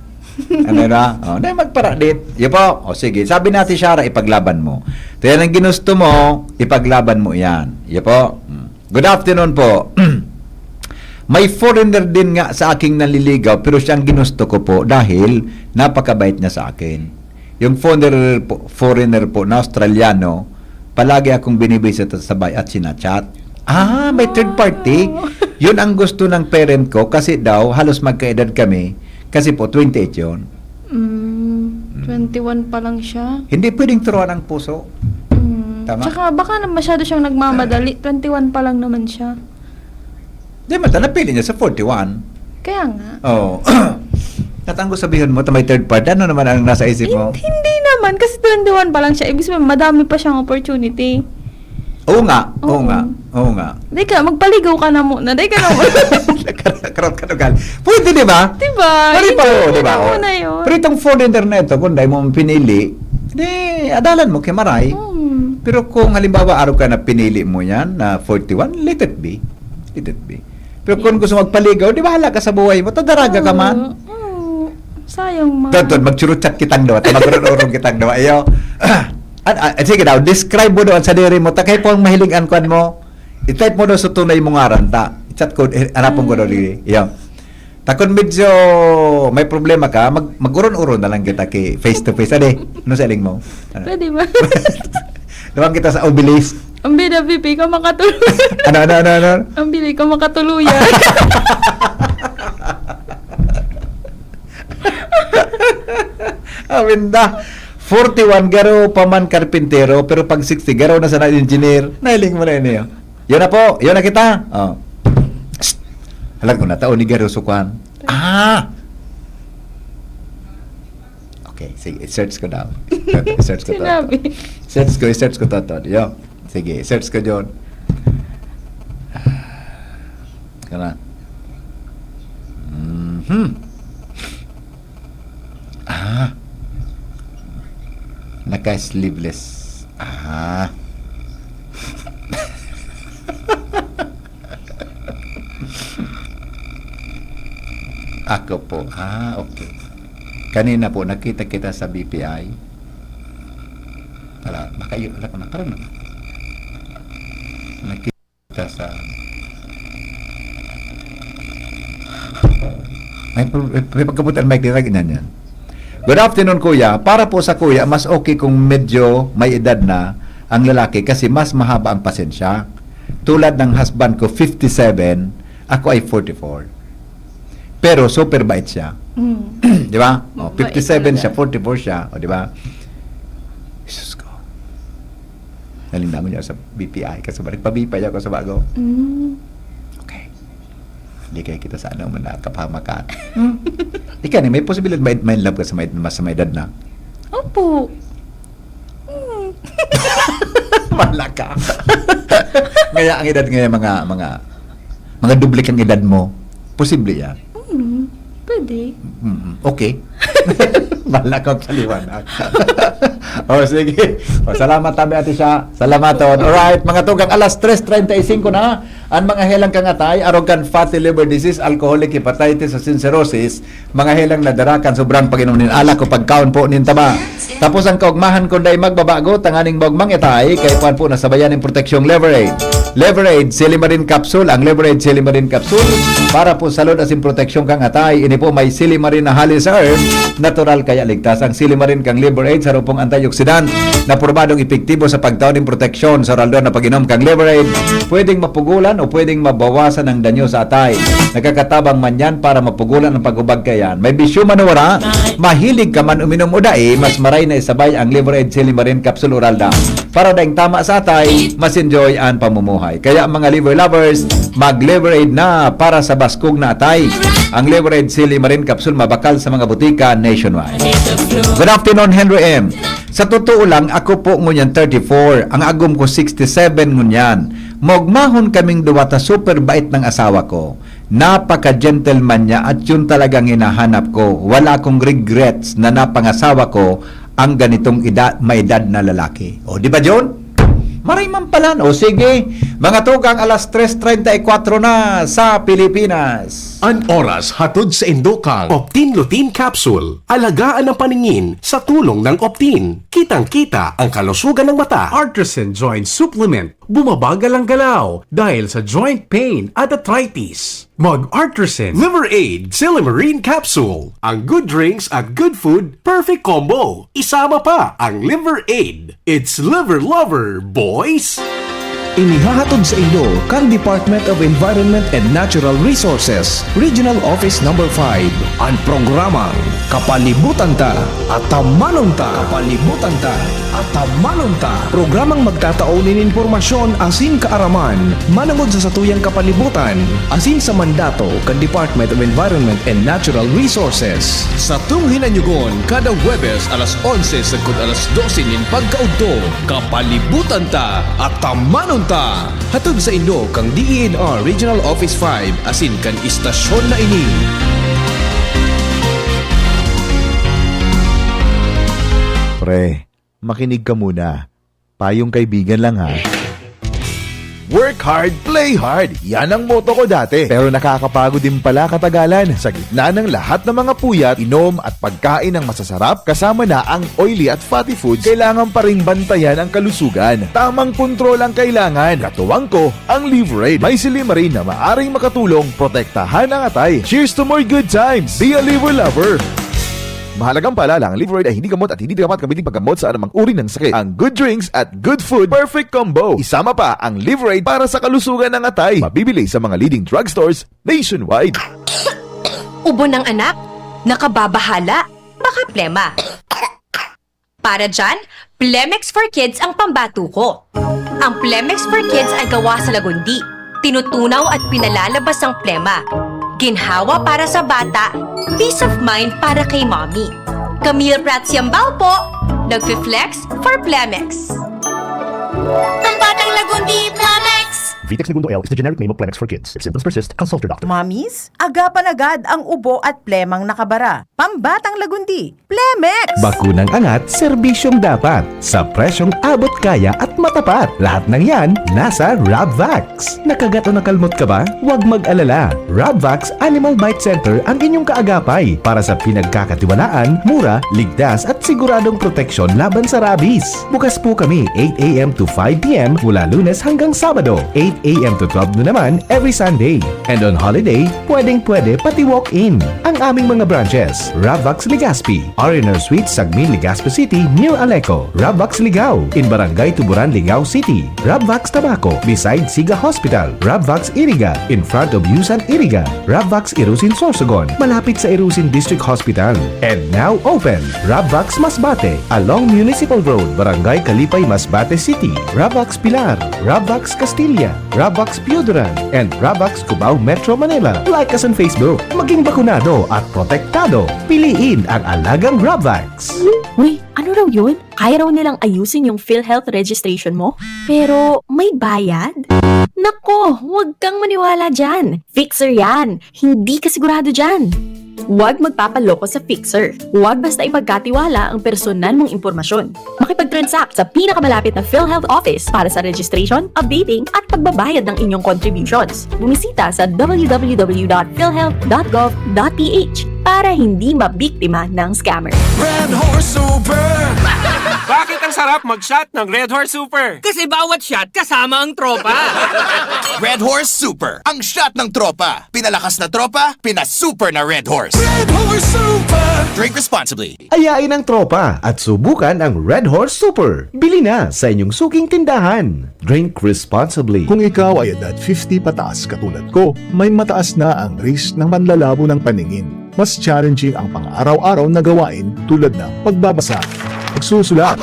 Ano na? Oh, na magparadit. Yun po. O sige, sabi natin siya, ipaglaban mo. Kaya nang ginusto mo, ipaglaban mo yan. Yun po. Hmm. Good afternoon po. May foreigner din nga sa aking nanliligaw pero siyang ginusto ko po dahil napakabait niya sa akin. Yung foreigner po, foreigner po na Australiano, palagi akong binibisita sa sabay at sinachat. Ah, may third party. Oh. Yun ang gusto ng parent ko kasi daw halos magkaedad kami kasi po twenty-eight yun. Mm, twenty-one pa lang siya. Hindi pwedeng turuan ang puso. Mm. Tama. Tsaka baka na masyado siyang nagmamadali. twenty-one pa lang naman siya. Di ba, napili niya sa forty-one. Kaya nga. Oh. At ang gusto sabihin mo, may third party, ano naman ang nasa isip mo? Hin- hindi naman, kasi twenty-one pa lang siya. Ibig sabihin, madami pa siyang opportunity. Oo nga, oo Oo. nga, oo nga. Di ka, magpaligaw ka na muna. Di ka na muna. Karot ka lugal. Pwede, di ba? Diba? Pwede pa, Hindi oo, ka di ba? na Oo. muna yun. Pero itong foreigner na ito, kung dahil mo pinili, di, adalan mo kay Maray. Hmm. Pero kung halimbawa, araw ka na pinili mo yan, na forty-one, let it be. Let it be. Pero kung Yes. gusto magpaligaw, di bahala ka sa buhay mo. Tadaraga ka man. Oo. Oo. Sayang man. Doon, doon, magchurutchat kitang dawa, ta magururong kitang dawa. Iyo. Ah, ah, sige daw, describe mo doon sa diri mo. Ta kay po ang mahiling an kwan mo. I-type mo daw sa tunay mong ngaran, ta. I-chat ko, eh, hanapon ko daw Mm. diri. Iyo. Ta kung medyo may problema ka, mag maguron-uron na lang kita ki face to face. Ade, ano sa iling mo? Ano? Pwede ba? Duman kita sa Obelisk. Ang bida, Bibi, ka makatuluyan. Ano, ano, ano, ano? Ang bida, ka makatuluyan. Awinda. Forty-one, garo pa man karpintero, pero pag sixty, garo na sana engineer. Nailing mo na yun, eh. Yun na po, yun na kita. Oh. Psst. Alam ko na, tao ni garo sukwan. Ah! Okay, sige, search ko daw. Search ko to. Sinabi. Search ko, search ko to, to. Yo. Sige, search ko, John. Kana. Mhm. Ah. Naka-sleeveless. Ah. Ako po. Ah, okay. Kanina po, nakita kita sa B P I. Wala, baka yun, wala ko na. Parang nakita sa... May, pro- may pagkabutan, may ginagin yan. Good afternoon, kuya. Para po sa kuya, mas okay kung medyo may edad na ang lalaki kasi mas mahaba ang pasensya. Tulad ng husband ko, fifty-seven, ako ay forty-four. Pero super bait siya. Mm. Di ba? O, Mabait fifty-seven talaga. Siya, forty-four siya. O, di ba? Jesus ko. Nalindangon niya sa B P I kasi balik pa B P I ako sa bago. Mm. Okay. Hindi kayo kita sa ano mo na kapamakan. Mm. Ikaw ni, may posibilidad may, may love ka sa may, mas sa may edad na. Opo. Mm. Wala ka. Ngaya ang edad ngayon, mga, mga, mga doble kang edad mo, posible yan. Mm. Pwede. Mm, okay. Wala kang paliwanag. O, sige. O, salamat tabi, Ate Sha. Salamat, Ton. Alright, mga tugang, alas tres treinta y cinco na. Ang mga helang kang atay, arog kan fatty liver disease, alcoholic hepatitis, asin cirrhosis, mga helang nadara kan sobrang pag-inom nin alak o pagkaon po nin taba. Tapos ang kaugmahan kun dai magbabago, tanganing maugmang itay, kay puan po nasabayan nin proteksyong Liver Aid. Liver Aid, Silimarin Capsule. Ang Liver Aid, Silimarin Capsule, para po sa lod asin proteksyon kang atay. Ini po may silimarin na hali sa herb, natural kaya ligtas. Ang silimarin kang Liver Aid, sarong pong antioxidant na probadong epektibo sa pagtao nin proteksyon sa oral na pag-inom kang Liver Aid. Pwedeng mapugulan o pwedeng mabawasan ang danyo sa atay. Nakakatabang man yan para mapugulan ang pag-ubag kayan. May bisyo man o wala, mahilig ka man uminom o dai, mas maray na isabay ang Liver Aid Silimarin Capsule Oral Dam. Para daing tama sa atay, mas enjoy ang pamumuhay. Kaya mga liver lovers, mag-Liver Aid na para sa baskog na atay. Ang Liver Aid Sili Marine Capsule mabakal sa mga butika nationwide. Good afternoon, Henry M. Sa totoo lang, ako po ngunyan thirty-four, ang agom ko sixty-seven ngunyan. Maugmahon kaming duwa ta super bait ng asawa ko. Napaka-gentleman niya at yun talagang hinahanap ko. Wala akong regrets na napangasawa ko ang ganitong edad, maedad na lalaki. O, di ba, John? Maray man pala. O, sige. Mga tugang, alas tres treinta y cuatro na sa Pilipinas. An oras hatod sa indokang Optin Lutein Capsule. Alagaan ang paningin sa tulong ng Optin. Kitang-kita ang kalusugan ng mata. Artisan Joint Supplement. Bumabagal ang galaw dahil sa joint pain at arthritis. Mag-Artisan. Liver Aid, Silimarin Capsule. Ang good drinks at good food, perfect combo. Isama pa ang Liver Aid. It's Liver Lover, boys! Inihahatod sa inyo kan Department of Environment and Natural Resources, Regional Office Number five, an programang Kapalibutan Ta, Atamanon Ta. Kapalibutan Ta, Atamanon Ta. Programang magtatao nin impormasyon asin kaaraman manongod sa satuyang kapalibutan asin sa mandato kan Department of Environment and Natural Resources. Satong hinanyugon kada Huwebes alas onse sagkod alas dose nin pagkaudto. Kapalibutan Ta, Atamanon Ta. Hatod sa inyo kan D E N R Regional Office five asin kan istasyon na ini. Pre, makinig ka muna. Payong kaibigan lang ha. Work hard, play hard. Yan ang motto ko dati. Pero nakakapagod din pala katagalan. Sa gitna ng lahat ng mga puyat, inom at pagkain ng masasarap, kasama na ang oily at fatty foods, kailangan pa ring bantayan ang kalusugan. Tamang kontrol ang kailangan. Katuwang ko, ang Liveraid. May silimarin na maaring makatulong protektahan ang atay. Cheers to more good times! Be a liver lover! Mahalagang paalala, ang Liveraid ay hindi gamot at hindi dapat gamitin paggamot sa anumang uri ng sakit. Ang good drinks at good food, perfect combo. Isama pa ang Liveraid para sa kalusugan ng atay. Mabibili sa mga leading drugstores nationwide. Ubo ng anak? Nakababahala? Baka plema. Para dyan, Plemex for Kids ang pambato ko. Ang Plemex for Kids ay gawa sa lagundi. Tinutunaw at pinalalabas ang plema. Ginhawa para sa bata, peace of mind para kay mommy. Camille Prats Yambao po, nagfi-flex for Plemex. Ang batang lagundi, Plemex! Vitex Negundo L is the generic name of Plemex for kids. If symptoms persist, consult your doctor. Mommies, agapan agad ang ubo at plemang nakabara. Pambatang lagundi, Plemex! Bakunang angat, serbisyong dapat. Sa presyong abot kaya at matapat. Lahat ng yan, nasa Rabvax. Nakagat o nakalmot ka ba? Huwag mag-alala. Rabvax Animal Bite Center ang inyong kaagapay para sa pinagkakatiwalaan, mura, ligtas at siguradong proteksyon laban sa rabies. Bukas po kami eight a.m. to five p.m. mula Lunes hanggang Sabado, eight a.m. to twelve noon naman every Sunday. And on holiday, pwedeng-pwede pati walk-in. Ang aming mga branches, Rabvax Legazpi, R and R Suite, Sagmin, Legazpi City, near Aleco, Rabvax Ligao, in Barangay Tuburan, Ligao City, Rabvax Tabaco, beside Siga Hospital, Rabvax Iriga, in front of Yusan Iriga, Rabvax Irusin Sorsogon, malapit sa Irusin District Hospital. And now open, Rabvax Masbate, along Municipal Road, Barangay Kalipay, Masbate City, Rabvax Pilar, Rabvax Castilla, Rabvax Pioduran, and Rabvax Cubao, Metro Manila. Like us on Facebook. Maging bakunado at protektado. Piliin ang alagang Rabvax. Uy, ano raw yun? Kaya raw nilang ayusin yung PhilHealth registration mo? Pero may bayad? Nako, huwag kang maniwala dyan. Fixer yan. Hindi ka sigurado dyan. Huwag magpapaloko sa fixer. Huwag basta ipagkatiwala ang personal mong impormasyon. Makipag-transact sa pinakamalapit na PhilHealth office para sa registration, updating, at pagbabayad ng inyong contributions. Bumisita sa www.philhealth.gov.ph para hindi mabiktima ng scammer. Red Horse Super! Bakit ang sarap mag-shot ng Red Horse Super? Kasi bawat shot kasama ang tropa. Red Horse Super, ang shot ng tropa. Pinalakas na tropa, pinasuper na Red Horse. Red Horse Super! Drink responsibly. Ayain ang tropa at subukan ang Red Horse Super. Bili na sa inyong suking tindahan. Drink responsibly. Kung ikaw ay edad fifty pataas katulad ko, may mataas na ang risk ng panlalabo ng paningin. Mas challenging ang pang-araw-araw na gawain tulad ng pagbabasa, pagsusulat,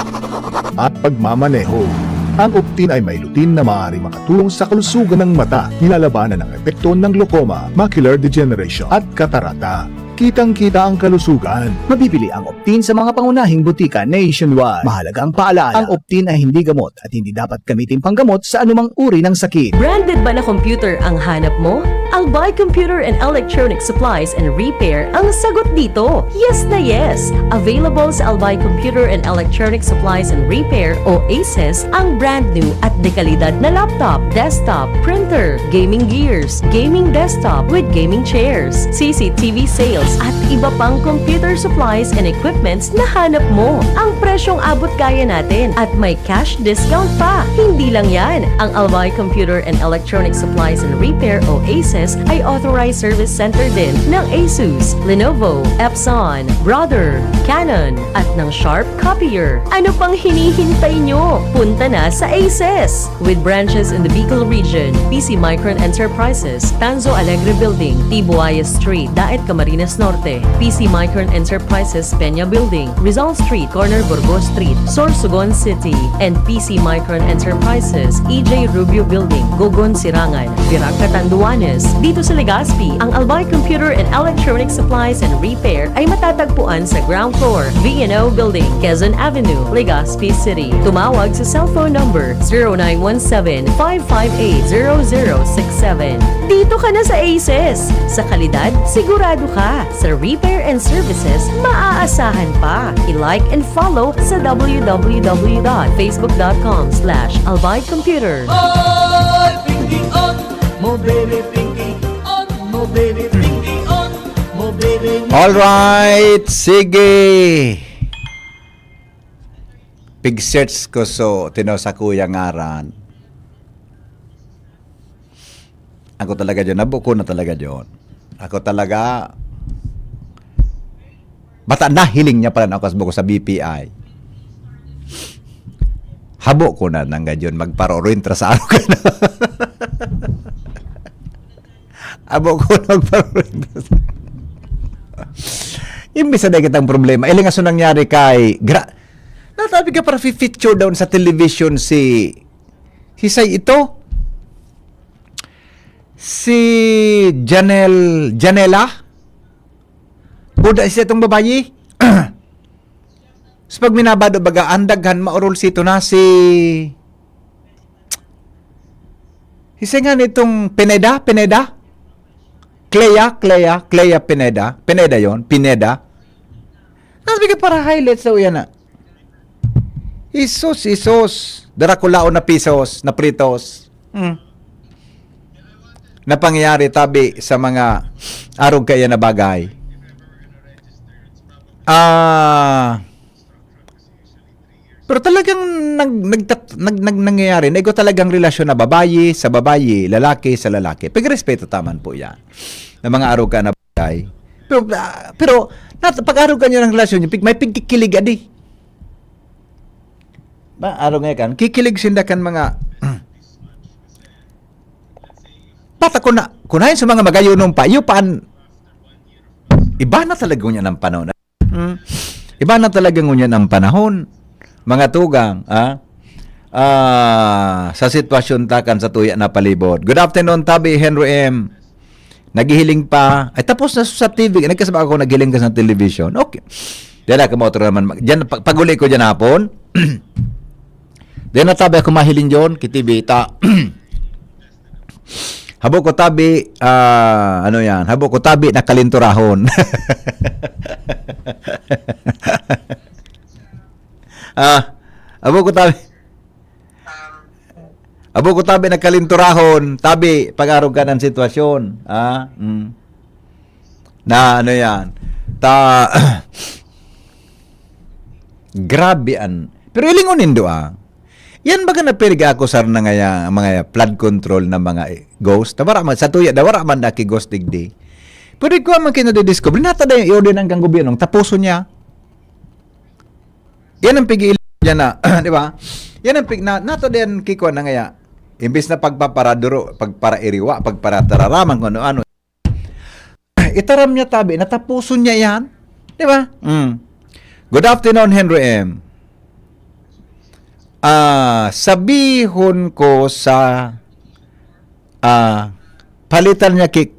at pagmamaneho. Ang Optin ay may lutein na maaaring makatulong sa kalusugan ng mata, nilalabanan ang epekto ng glaucoma, macular degeneration, at katarata. Kitang-kita ang kalusugan. Mabibili ang Optin sa mga pangunahing butika nationwide. Mahalagang paalala, ang Optin ay hindi gamot at hindi dapat gamitin panggamot sa anumang uri ng sakit. Branded ba na computer ang hanap mo? Albay Computer and Electronic Supplies and Repair ang sagot dito. Yes na yes! Available sa Albay Computer and Electronic Supplies and Repair o ACES ang brand new at dekalidad na laptop, desktop, printer, gaming gears, gaming desktop with gaming chairs, C C T V sales at iba pang computer supplies and equipments na hanap mo. Ang presyong abot kaya natin at may cash discount pa. Hindi lang yan, ang Albay Computer and Electronic Supplies and Repair o ACES ay authorized service center din ng Asus, Lenovo, Epson, Brother, Canon, at ng Sharp Copier. Ano pang hinihintay nyo? Punta na sa ACES! With branches in the Bicol region, P C Micron Enterprises, Tanzo Alegre Building, Tibuaya Street, Daet, Camarines Norte, P C Micron Enterprises, Peña Building, Rizal Street, corner Burgos Street, Sorsogon City, and P C Micron Enterprises, E J Rubio Building, Gogon, Sirangan, Virac, Catanduanes. Dito sa Legazpi, ang Albay Computer and Electronic Supplies and Repair ay matatagpuan sa ground floor, V and O Building, Quezon Avenue, Legazpi City. Tumawag sa cellphone number zero nine one seven, five five eight, zero zero six seven. Dito ka na sa ACES. Sa kalidad, sigurado ka. Sa repair and services, maaasahan pa. I-like and follow sa w w w dot facebook dot com slash albay computer. Oy, Pinky, on mo, baby, Pinky, on mo, baby, Pinky, on mo, baby. Alright, sige. Pig-search ko so, tino sa kuya ngaran. Ako talaga dyan, nabuko na talaga dyan. Ako talaga, bata nahiling niya pala na ako sa buko sa B P I. Habo ko na nang gadyon, magparorintra sa ano ka na. Habo ko na magparorintra sa Imbis na kitang problema, ilingaso nangyari kay Gra-, natabi ka para fi-feature doon sa television si, si say ito? Si Janel, Janela? Buda siya itong babayi? Sa pagminabado, baga, ang daghan, maorol sito na si, si nga nitong Pineda, Pineda? Clea, Clea, Clea Pineda. Pineda yon, Pineda. Tapos bigyan para highlights daw yan na. Isus, isus. Darakulaon na pisos, na pritos. Hmm. Na pangyayari tabi sa mga arog kaya na bagay. Ah, pero talagang nag, nagtat-, nag, nag, nangyayari na ikaw talagang relasyon na babayi sa babayi, lalaki sa lalaki. Pagrespeto taman po yan. Na mga arog ka na bagay. Pero, ah, pero nat-, pag arog ka nyo ng relasyon nyo, pig-, may pigkikilig adi. Ba, arog nga kan, kikilig sinda kan mga, pata ko na, kunayan sa mga magayunom pa, iyo pa an, iba na talaga ngunyan ang panahon. Hmm? Iba na talaga ngunyan ang panahon. Mga tugang, ah, ah, sa sitwasyon takan sa tuya na palibot. Good afternoon, Tabi, Henry M. Naghihiling pa. Ay, tapos na sa T V. Nagkasaba ako, naghiling ka sa television. Okay. Diyan na, kumautro naman. Diyan, pag, pag-uli ko diyan hapon, diyan na tabi ako mahiling diyon, kay T V ta. Habo ko tabi, ah, ano yan? Habo ko tabi na kalinturahon. Ah, habo ko tabi. Habo ko tabi na kalinturahon, tabi pag-arog ka ng sitwasyon. Ah, mm. Na ano yan? Ta, grabe an, pero ilingon nindo, ah. Yan baga na pirga ako sa na ngaya, mga flood control na mga ghost. Tawara man, sa tuya, dawara man na ki ghost digdi. Pero ikaw man kinadidiscover, nata na yung i-order ng kang gobyerno, tapuson niya. Yan ang pig-iilan niya na, di ba? Yan ang pig-, na, nato din kikuha na ngaya. Imbis na pagpaparaduro, pagparairiwa, pagparatararaman kung ano-ano. Itaram niya tabi, natapuson niya yan. Di ba? Mm. Good afternoon, Henry M. Ah, sabihon ko sa, ah, palitan niya ki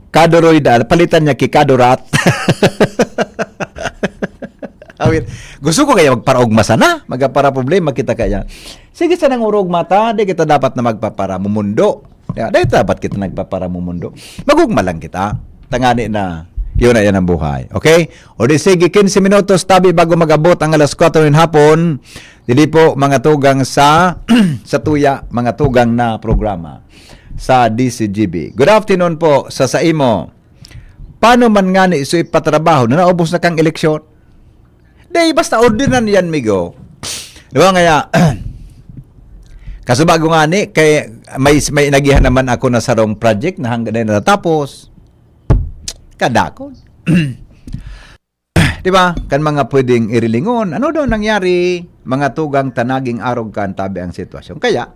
Kadoroy da, palitan niya ki Kadorat. Awit. Gusto ko kaya magparaugma sana, magparaproblema kita kaya. Sige, sa nangurog mata, di kita dapat na magpaparamumundo. Ya, dai dapat kita nagpaparamumundo. Magugma lang kita. Tangani na, yun na yan ang buhay. Okay? O di sige, quince minutos tabi bago mag-abot ang alas kwatro ng hapon. Dili po, mga tugang sa, sa tuya, mga tugang na programa sa D C G B. Good afternoon po sa saimo. Paano man ngani so ipatrabaho na naubos na kang eleksyon? Dai, basta ordenan yan, migo. Di ba, ngaya, kasubago ngani, kay may, may inagihan naman ako na sarong project na hanggang na natatapos. Kadakon. Di ba? Kan mga pwedeng irilingon, ano daw nangyari? Mga tugang ta naging arog kan tabi ang sitwasyon. Kaya,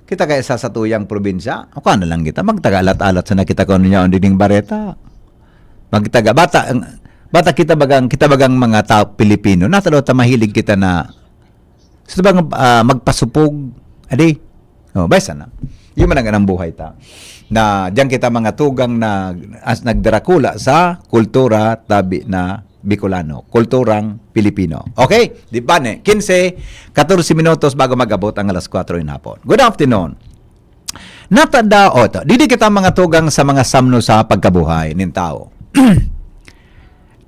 kita kaya sa satuyang probinsya, o ka na lang kita, magtaga alat-alat sa nakita ko niya ang dining bareta. Magtaga, bata, ang- bata kita bagang, kita bagang mga tao Pilipino, nasa daw ta mahilig kita na, sa bang, ah, magpasupog, adi? Oh, basta na. Yun man ang anang buhay ta. Na diyan kita mga tugang na as, nagdarakula sa kultura tabi na Bicolano, kulturang Pilipino. Okay? Di ba ne? Quince, catorce minutos bago mag-abot ang alas kwatro ng hapon. Good afternoon. Natada, o, ito, didi kita mga tugang sa mga samno sa pagkabuhay nin tao.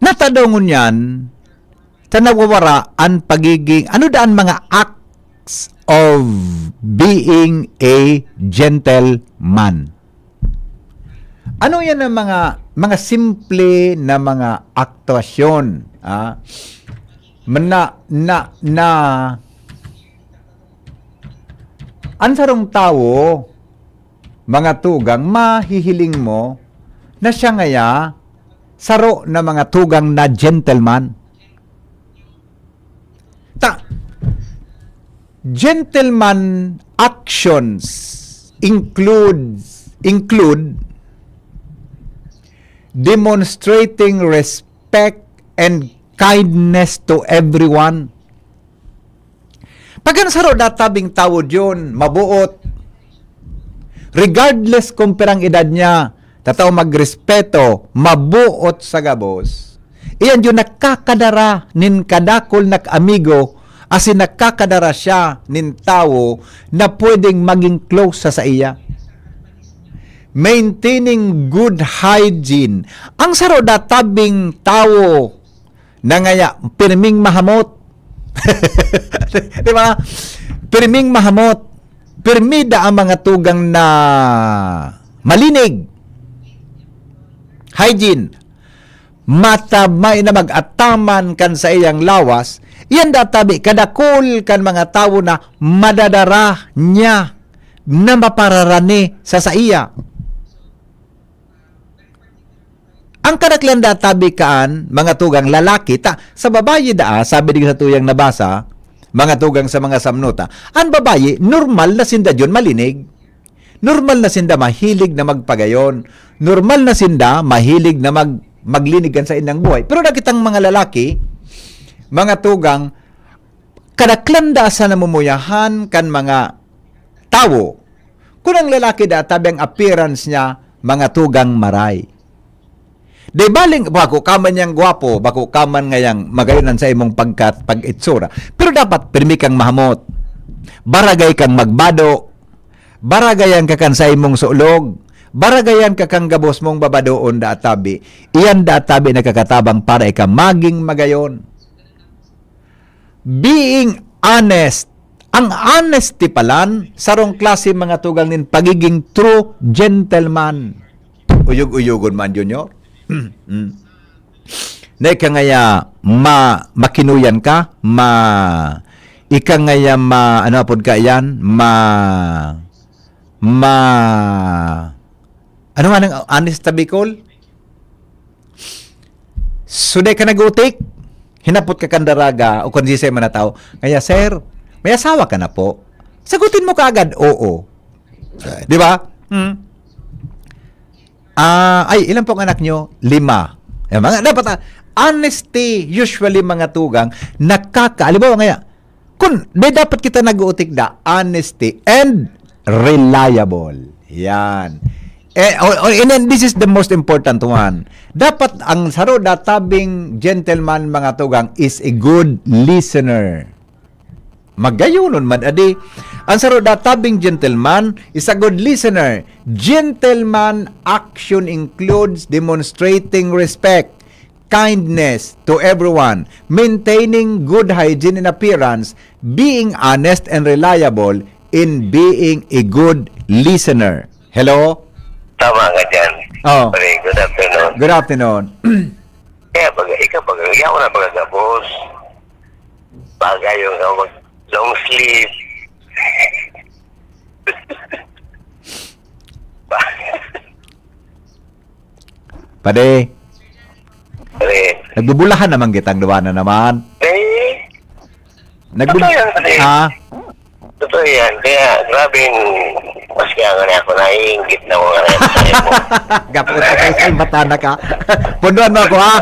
Natada ngunyan, ta nawawara an pagiging, ano daan mga acts of being a gentleman? Ano yan ang mga, mga simple na mga aktuasyon, ah? Mana-, na, na, an sarong tawo, mga tugang, mahihiling mo na siya ngaya saro na mga tugang na gentleman. Ta, gentleman actions includes, include demonstrating respect and kindness to everyone. Pag an saro databing tawo diyon, mabuot, regardless kung pirang edad niya, tatao magrespeto, mabuot sa gabos. Iyan diyon nakakadara nin kadakul na amigo, asin nakakadara siya nin tawo na pwedeng maging close sa saiya. Maintaining good hygiene. Ang saro databing tawo na ngaya pirming mahamot. Di ba? Pirming mahamot. Pirmi da ang mga tugang na malinig. Hygiene. Matabmay na mag-ataman kan saiyang lawas, iyan databi kadakul kan mga tawo na madadara niya na mapararani sa saiya. Ang kadaklan da tabi kaan, mga tugang lalaki, ta, sa babayi daa, sabi digdi sa tuyang nabasa, mga tugang sa mga samnuta, an babayi, normal na sinda diyon malinig. Normal na sinda mahilig na magpagayon. Normal na sinda mahilig na mag-, maglinig kan saindang buhay. Pero da kitang mga lalaki, mga tugang, kadaklan da sa namumuyahan kan mga tawo. Kun ang lalaki da, tabi ang appearance niya, mga tugang maray. Di baling, bako ka man yang gwapo, bako ka man ngayang magayon an sa imong pagkat, pag-itsura. Pero dapat pirmi kang mahamot. Baragay kang magbado. Baragayan ka kan sa imong sulog. Baragayan ka kang gabos mong babadoon da tabi. Iyan da tabi nakakatabang para ika maging magayon. Being honest. Ang honesty palan, sarong klase mga tugang nin pagiging true gentleman. Uyog-uyogon man, Junior. Mm. Na ika ngaya ma-, makinuyan ka, ma-, ika ngaya ma-, ano apod ka yan? Ma-, ma-, ano nga nang honest ta Bicol? So, dai ka nagutik, hinapot ka kan daraga o kan sisay man na tao, "Ngaya, sir, may asawa ka na po?" Sagutin mo kaagad, "Oo." Di ba? Hmm. Ah, ay, ilan pong anak nyo? Lima. Yan, mga, dapat, ah, honesty, usually, mga tugang, nakaka-, halimbawa ngaya, Kun, di dapat kita nag-uutik da, honesty and reliable. Yan. Eh, o, o, and then, this is the most important one. Dapat ang saro da tabing gentleman, mga tugang, is a good listener. Magayonon man adi. Ang saro da tabing gentleman is a good listener. Gentleman action includes demonstrating respect, kindness to everyone, maintaining good hygiene and appearance, being honest and reliable, in being a good listener. Hello? Tama ka dyan. Oh. Pare, good afternoon. Good afternoon. Kaya pag ikaw pag yaw na pagkagabos, bagay yung mag long sleeve. Pade, Pare, nagbubulahan naman kitang duwa na naman. eh, Nagbub- Totoo yan, pare. Ha? Totoo yan. Kaya, grabe yung, maski ako na ako, naiingit na ako ngayon. Gaputa ka, salbatan na ka. Punduan mo ako, ha?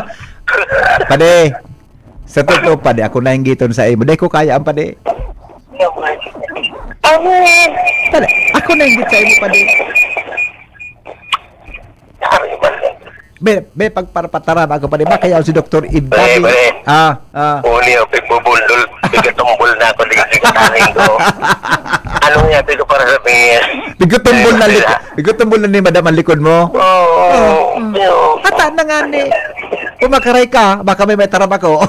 Pade, sa totoo, pade, ako na yung giton sa imo. Dahil ko kaya ang pade. Amen. Pade, ako na yung git sa imo, pade. Sabi ba? Be, be, pagparapataran ako, pade. Ba, kaya si Doktor Ed Pare, David? pare. Ah, ah. Uli ako, pigbubundol, pigkatumbol na ako, di kasi katanin ko. Ano nga, sabi ko para sabihin? Pigkatumbol na likod. Pigkatumbol na ni Madam ang likod mo. Oo, oo. Ata na nga ni. Kumakaray ka, baka may may taram ako.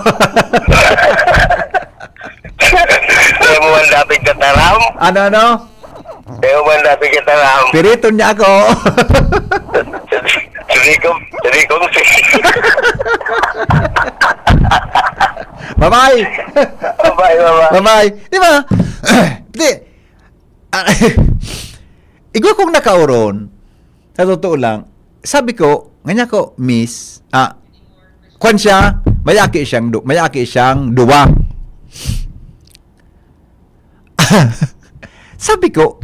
Kaya mo ang dapit ka taram? Ano, ano? Kaya mo ang dapit ka taram? Piriton niya ako. Sabi ko, sabi ko, Bye-bye. Bye-bye, bye-bye. Bye-bye. Di ba? Di. Ah, igwa kong nakaoron, sa totoo lang, sabi ko, nganya ko, Miss, ah, kwan siya, may aki siyang, du- may aki siyang duwa. Sabi ko,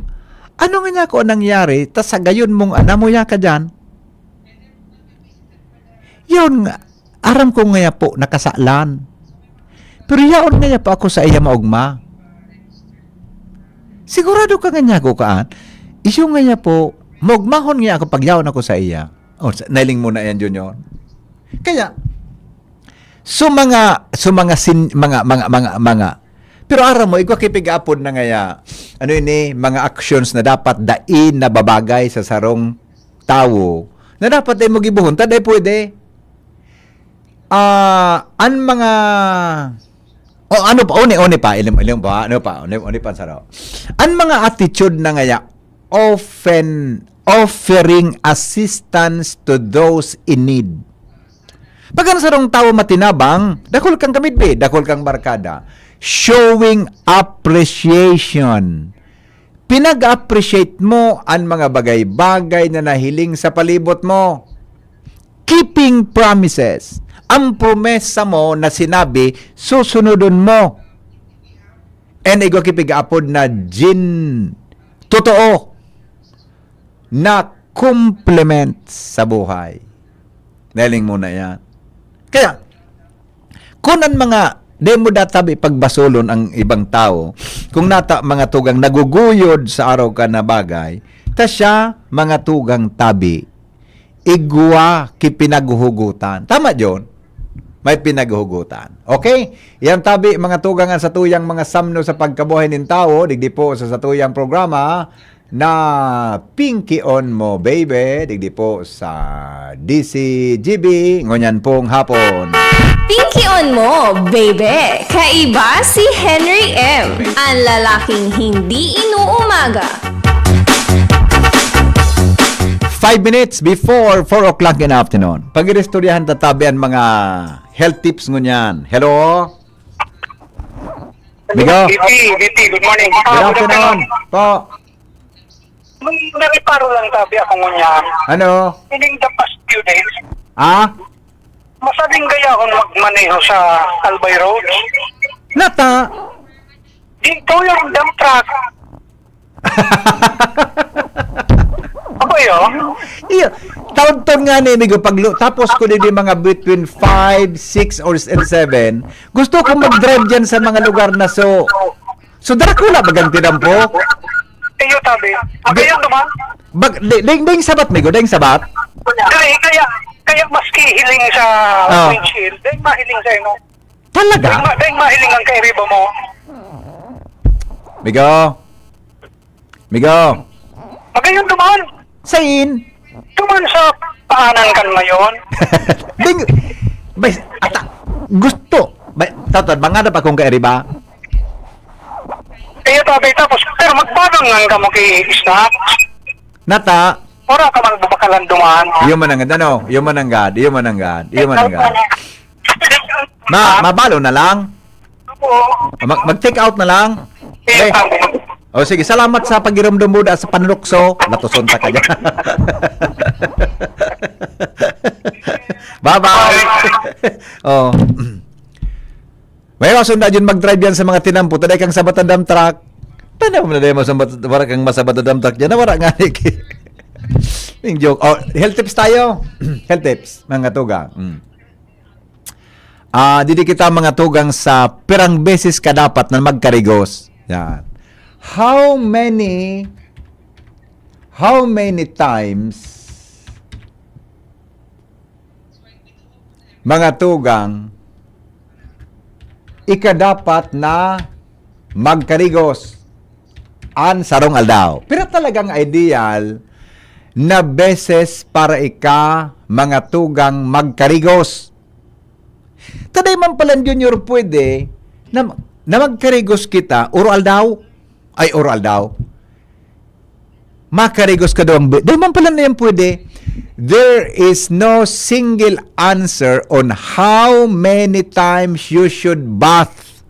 ano nga niya ako nangyari, tas sa gayon mong anamuya ka dyan? Yun nga, aram ko nga po, nakasalan. Pero yaon nga po ako sa iya maogma. Sigurado ka nga niya ako kaan? Isyo nga niya po, maogmahon nga ako pag yaon ako sa iya. O, sa- nailing mo na yan, Junior. Kaya, so mga, so mga, sin, mga, mga, mga, mga, pero aram mo, igwa kipig-apod na ngaya, ano ini, mga actions na dapat dai na babagay sa sarong tawo, na dapat dai mo gibuhon, ta dai pwede. Ah, an mga, o ano pa, oni, oni pa, ilim, ilim pa, ano pa, oni, oni pa, saro. An mga attitude na ngaya, often offering assistance to those in need. Pag an sarong tawo matinabang, dakul kang kamidbid, dakul kang barkada. Showing appreciation. Pinag-appreciate mo an mga bagay-bagay na nahiling sa palibot mo. Keeping promises. Ang promesa mo na sinabi, susunodon mo. And igwa kipig-apod na gin totoo na complement sa buhay. Nailing mo na yan. Kaya, kung ang mga, di mo databi pagbasolon ang ibang tao, kung nata mga tugang naguguyod sa araw ka na bagay, ta siya mga tugang tabi, igwa ki pinaghuhugutan. Tama, John? May pinaghuhugutan. Okay? Yan tabi, mga tugang, ang satuyang mga samno sa pagkabuhay nin tawo, digdi po sa satuyang programa na Pinkion Mo, Baby, digdi po sa D C G B, ngunyan pong hapon. Pinkion Mo, Baby. Kaiba si Henry M, ang lalaking hindi inuumaga. Five minutes before four o'clock in the afternoon. Pag-iristoryahan tatabi ang mga health tips ngunyan. Hello? Migo? D P, D P, good morning. Good afternoon po. May nareparo lang sabi ako ngunyan. Ano? Meaning the past few days, Ah? masabing gaya akong magmaneho sa Albay Road. Nata? Dito yung dump truck. Ako yun. Iyo, taon-taon nga ni, amigo, pag lu- tapos ko din yung mga between five, six, or and seven, gusto ko mag-drive dyan sa mga lugar na so, So, Dracula bagang tinampo? Iyo, tabi. Ang Di- gayon naman. Bag, di, ding, ding sabat, migo, ding sabat. Dahil kaya, kaya maski hiling sa Ah. Windshield, dahil mahiling sa ino. Talaga? Dahil, ma, dahil mahiling ang kairiba mo. Migo. Migo. Magayon naman. Sain? Tuman sa paanan kan mayon. Ding, bay, ata, gusto. Bay, tatad, mga na pa kung kairiba. Iyo, tabi, tapos, pero magbanang lang kamo kay Snack. Nata. Wala ka mang babakalan duman. Iyo man ang gad, ano? Iyo man ang gad, iyo man ang gad, iyo man ang gad. Ma, mabalo na lang. Opo. Mag, mag-take out na lang. Iyo, Eh. tabi. O sige, salamat sa pagirumdum mo da sa panlukso. Latuson ta ka dyan. Bye-bye. Oh. May masunda dyan mag-drive yan sa mga tinampo. Taday kang sabat na dump truck. Tanaw mo na dahil masambat, wala kang masabat na dump truck dyan. Nawara nga, Nick. Yung joke. Oh, health tips tayo. Health tips, mga tugang. Mm. Ah, didi kita mga tugang sa pirang beses ka dapat na magkarigos. Yan. How many, how many times, mga tugang, ika dapat na magkarigos an sarong aldaw? Pero talagang ideal na beses para ika, mga tugang, magkarigos. Taday man pala, Junior, pwede na, na magkarigos kita, oro aldaw. Ay, oro aldaw. Makarigos ka daw ang bi-, daw man pala na yan pwede. There is no single answer on how many times you should bath.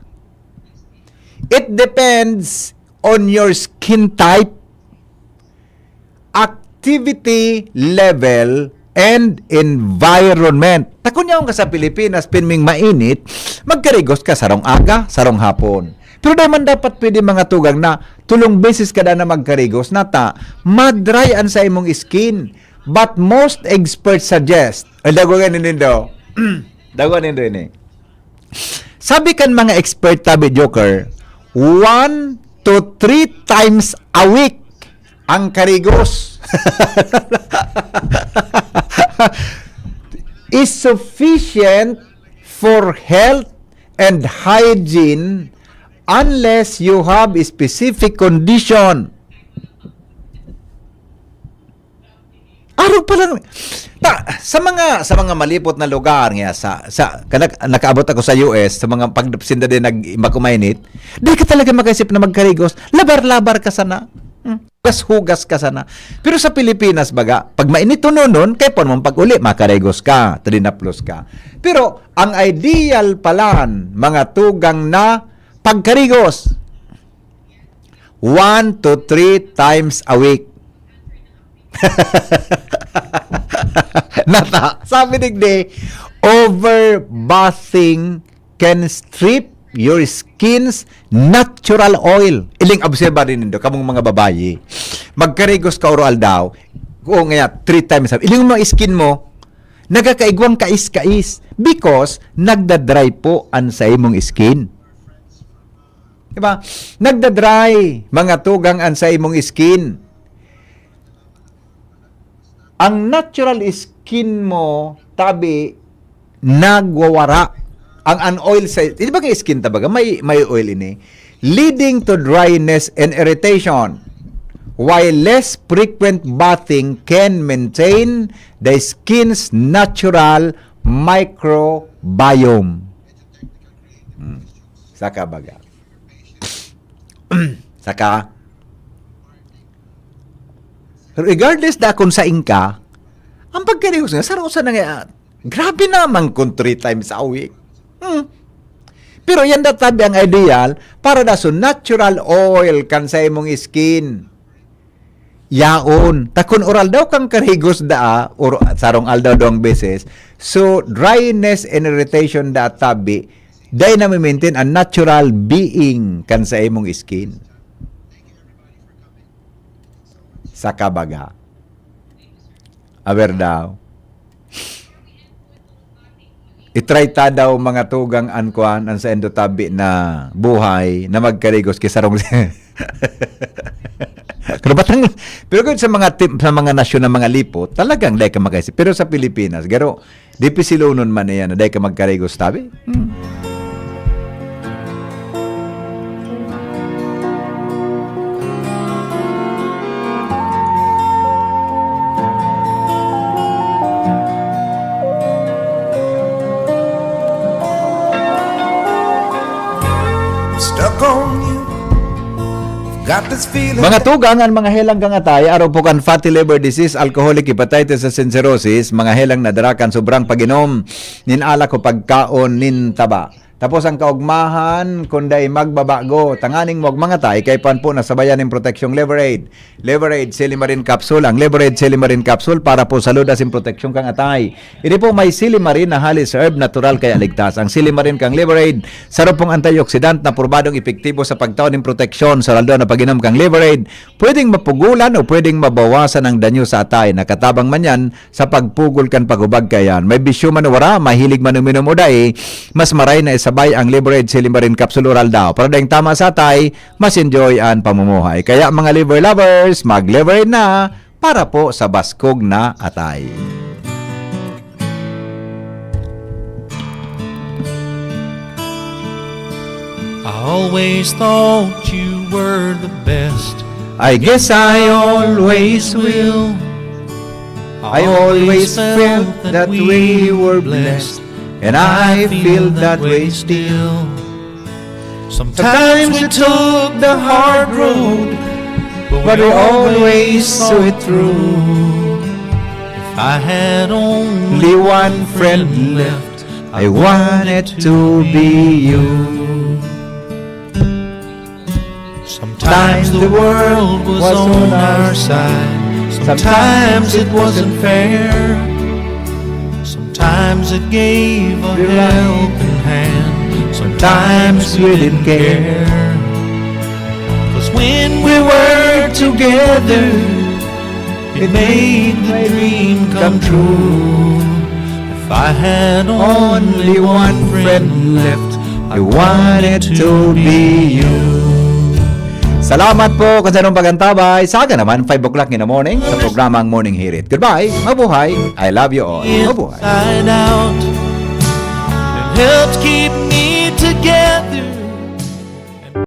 It depends on your skin type, activity level, and environment. Takon niya ka sa Pilipinas, pinming mainit, magkarigos ka sarong aga, sarong hapon. Pero di man dapat pwede mga tugang na tulong beses kada na magkarigos, nata, madry an sa imong skin. But most experts suggest, ay, dagogan nindo. Dagogan nindo ini. Sabi kan mga expert, tabi, Joker, one to three times a week ang karigos is sufficient for health and hygiene unless you have a specific condition. Arog pa lang. Ta, sa mga, sa mga malipot na lugar nga, sa, sa, kanak-, nakaabot ako sa U S, sa mga pagsinda din nag-, iba kumainit, di ka talaga makaisip na magkarigos. Labar-labar ka sana. Hmm. Hugas-hugas ka sana. Pero sa Pilipinas, baga, pag mainit tononon, kaya pa naman pag uli, makarigos ka, trinaplos ka. Pero ang ideal palan, mga tugang na pagkarigos, one to three times a week. Nata, sabi digdi, overbathing can strip your skin's natural oil. Iling obserba rin nindo, kamong mga babayi. Magkarigos ka oro aldaw, o nga, three times a, iling mga skin mo, nagkakaigwang kais-kais because nagda-dry po an sa imong skin. Diba? Nagda-dry, mga tugang an sa imong skin. Ang natural skin mo, tabi, nagwawara. Ang an oil sa, di ba kay skin tabaga? May, may oil ini. Leading to dryness and irritation. While less frequent bathing can maintain the skin's natural microbiome. Hmm. Saka baga. Saka, regardless da kung sain ka, ang pagkarigos nga, saro sa na nga, grabe naman kung three times a week. Hmm. Pero yan da tabi ang ideal para da sa natural oil kan sa imong skin. Yaon. Ta kun oral daw kang karigos daa, or sarong aldaw, duwang beses, so dryness and irritation da tabi, dai na maintain ang natural being kan sa imong skin. Saka baga. Aber daw. I-try ta daw, mga tugang, an kuan, an saindo tabi na buhay na magkarigos ki sarong Karabatang, pero gud sa mga tim-, sa mga nasyon na mga lipot, talagang dai ka makaisip. Pero sa Pilipinas, garo, dipisilonon man iyan na dai ka magkarigos tabi. Hmm. Stuck on you. Got this feeling. Mga tugang, an mga helang kan atay, arog po kan fatty liver disease, alcoholic hepatitis, sa cirrhosis, mga helang na dara kan sobrang pag-inom nin alak o pagkaon nin taba. Tapos an kaogmahan, kun dai magbabago, tanganing magmangatay, kaipuhan po na sabayan nin proteksyong Liver Aid. Liver Aid Silimarin Capsule. Ang Liver Aid Silimarin Capsule para po sa ludas in proteksyon kan atay. Ini po may silimarin na halis herb, natural kaya ligtas. Ang silimarin kan Liver Aid, saro pong antioxidant na probadong epektibo sa pagtao nin proteksyon. Sa aldaw na pag-inom kan Liver Aid, pwedeng mapugulan o pwedeng mabawasan ang danyo sa atay. Nakatabang man yan sa pagpugol kan paghubag kaiyan. May bisyo man o wara, mahilig man uminom o dai, mas maray na isabay ang Liver Aid Silimarin Capsule Oral daw. Para daing tama sa atay, mas enjoy an pamumuhay. Kaya, mga liver lovers, mag-Liver Aid na para po sa baskog na atay. I always thought you were the best. I guess I always will. I always felt that we were blessed, and I feel that way still. Sometimes we took the hard road, but we always saw it through. If I had only one friend left, I want it to be you. Sometimes the world was on our side. Sometimes it wasn't fair. Sometimes it gave a helping hand. Sometimes we didn't care. 'Cause when we were together, it made the dream come true. If I had only one friend left, I want it to be you. Salamat po kan sarong pag-antabay. Sa aga naman, five o'clock in the morning, sa programang Morning Hirit. Goodbye. Mabuhay. I love you all. Mabuhay. Inside out. It helps keep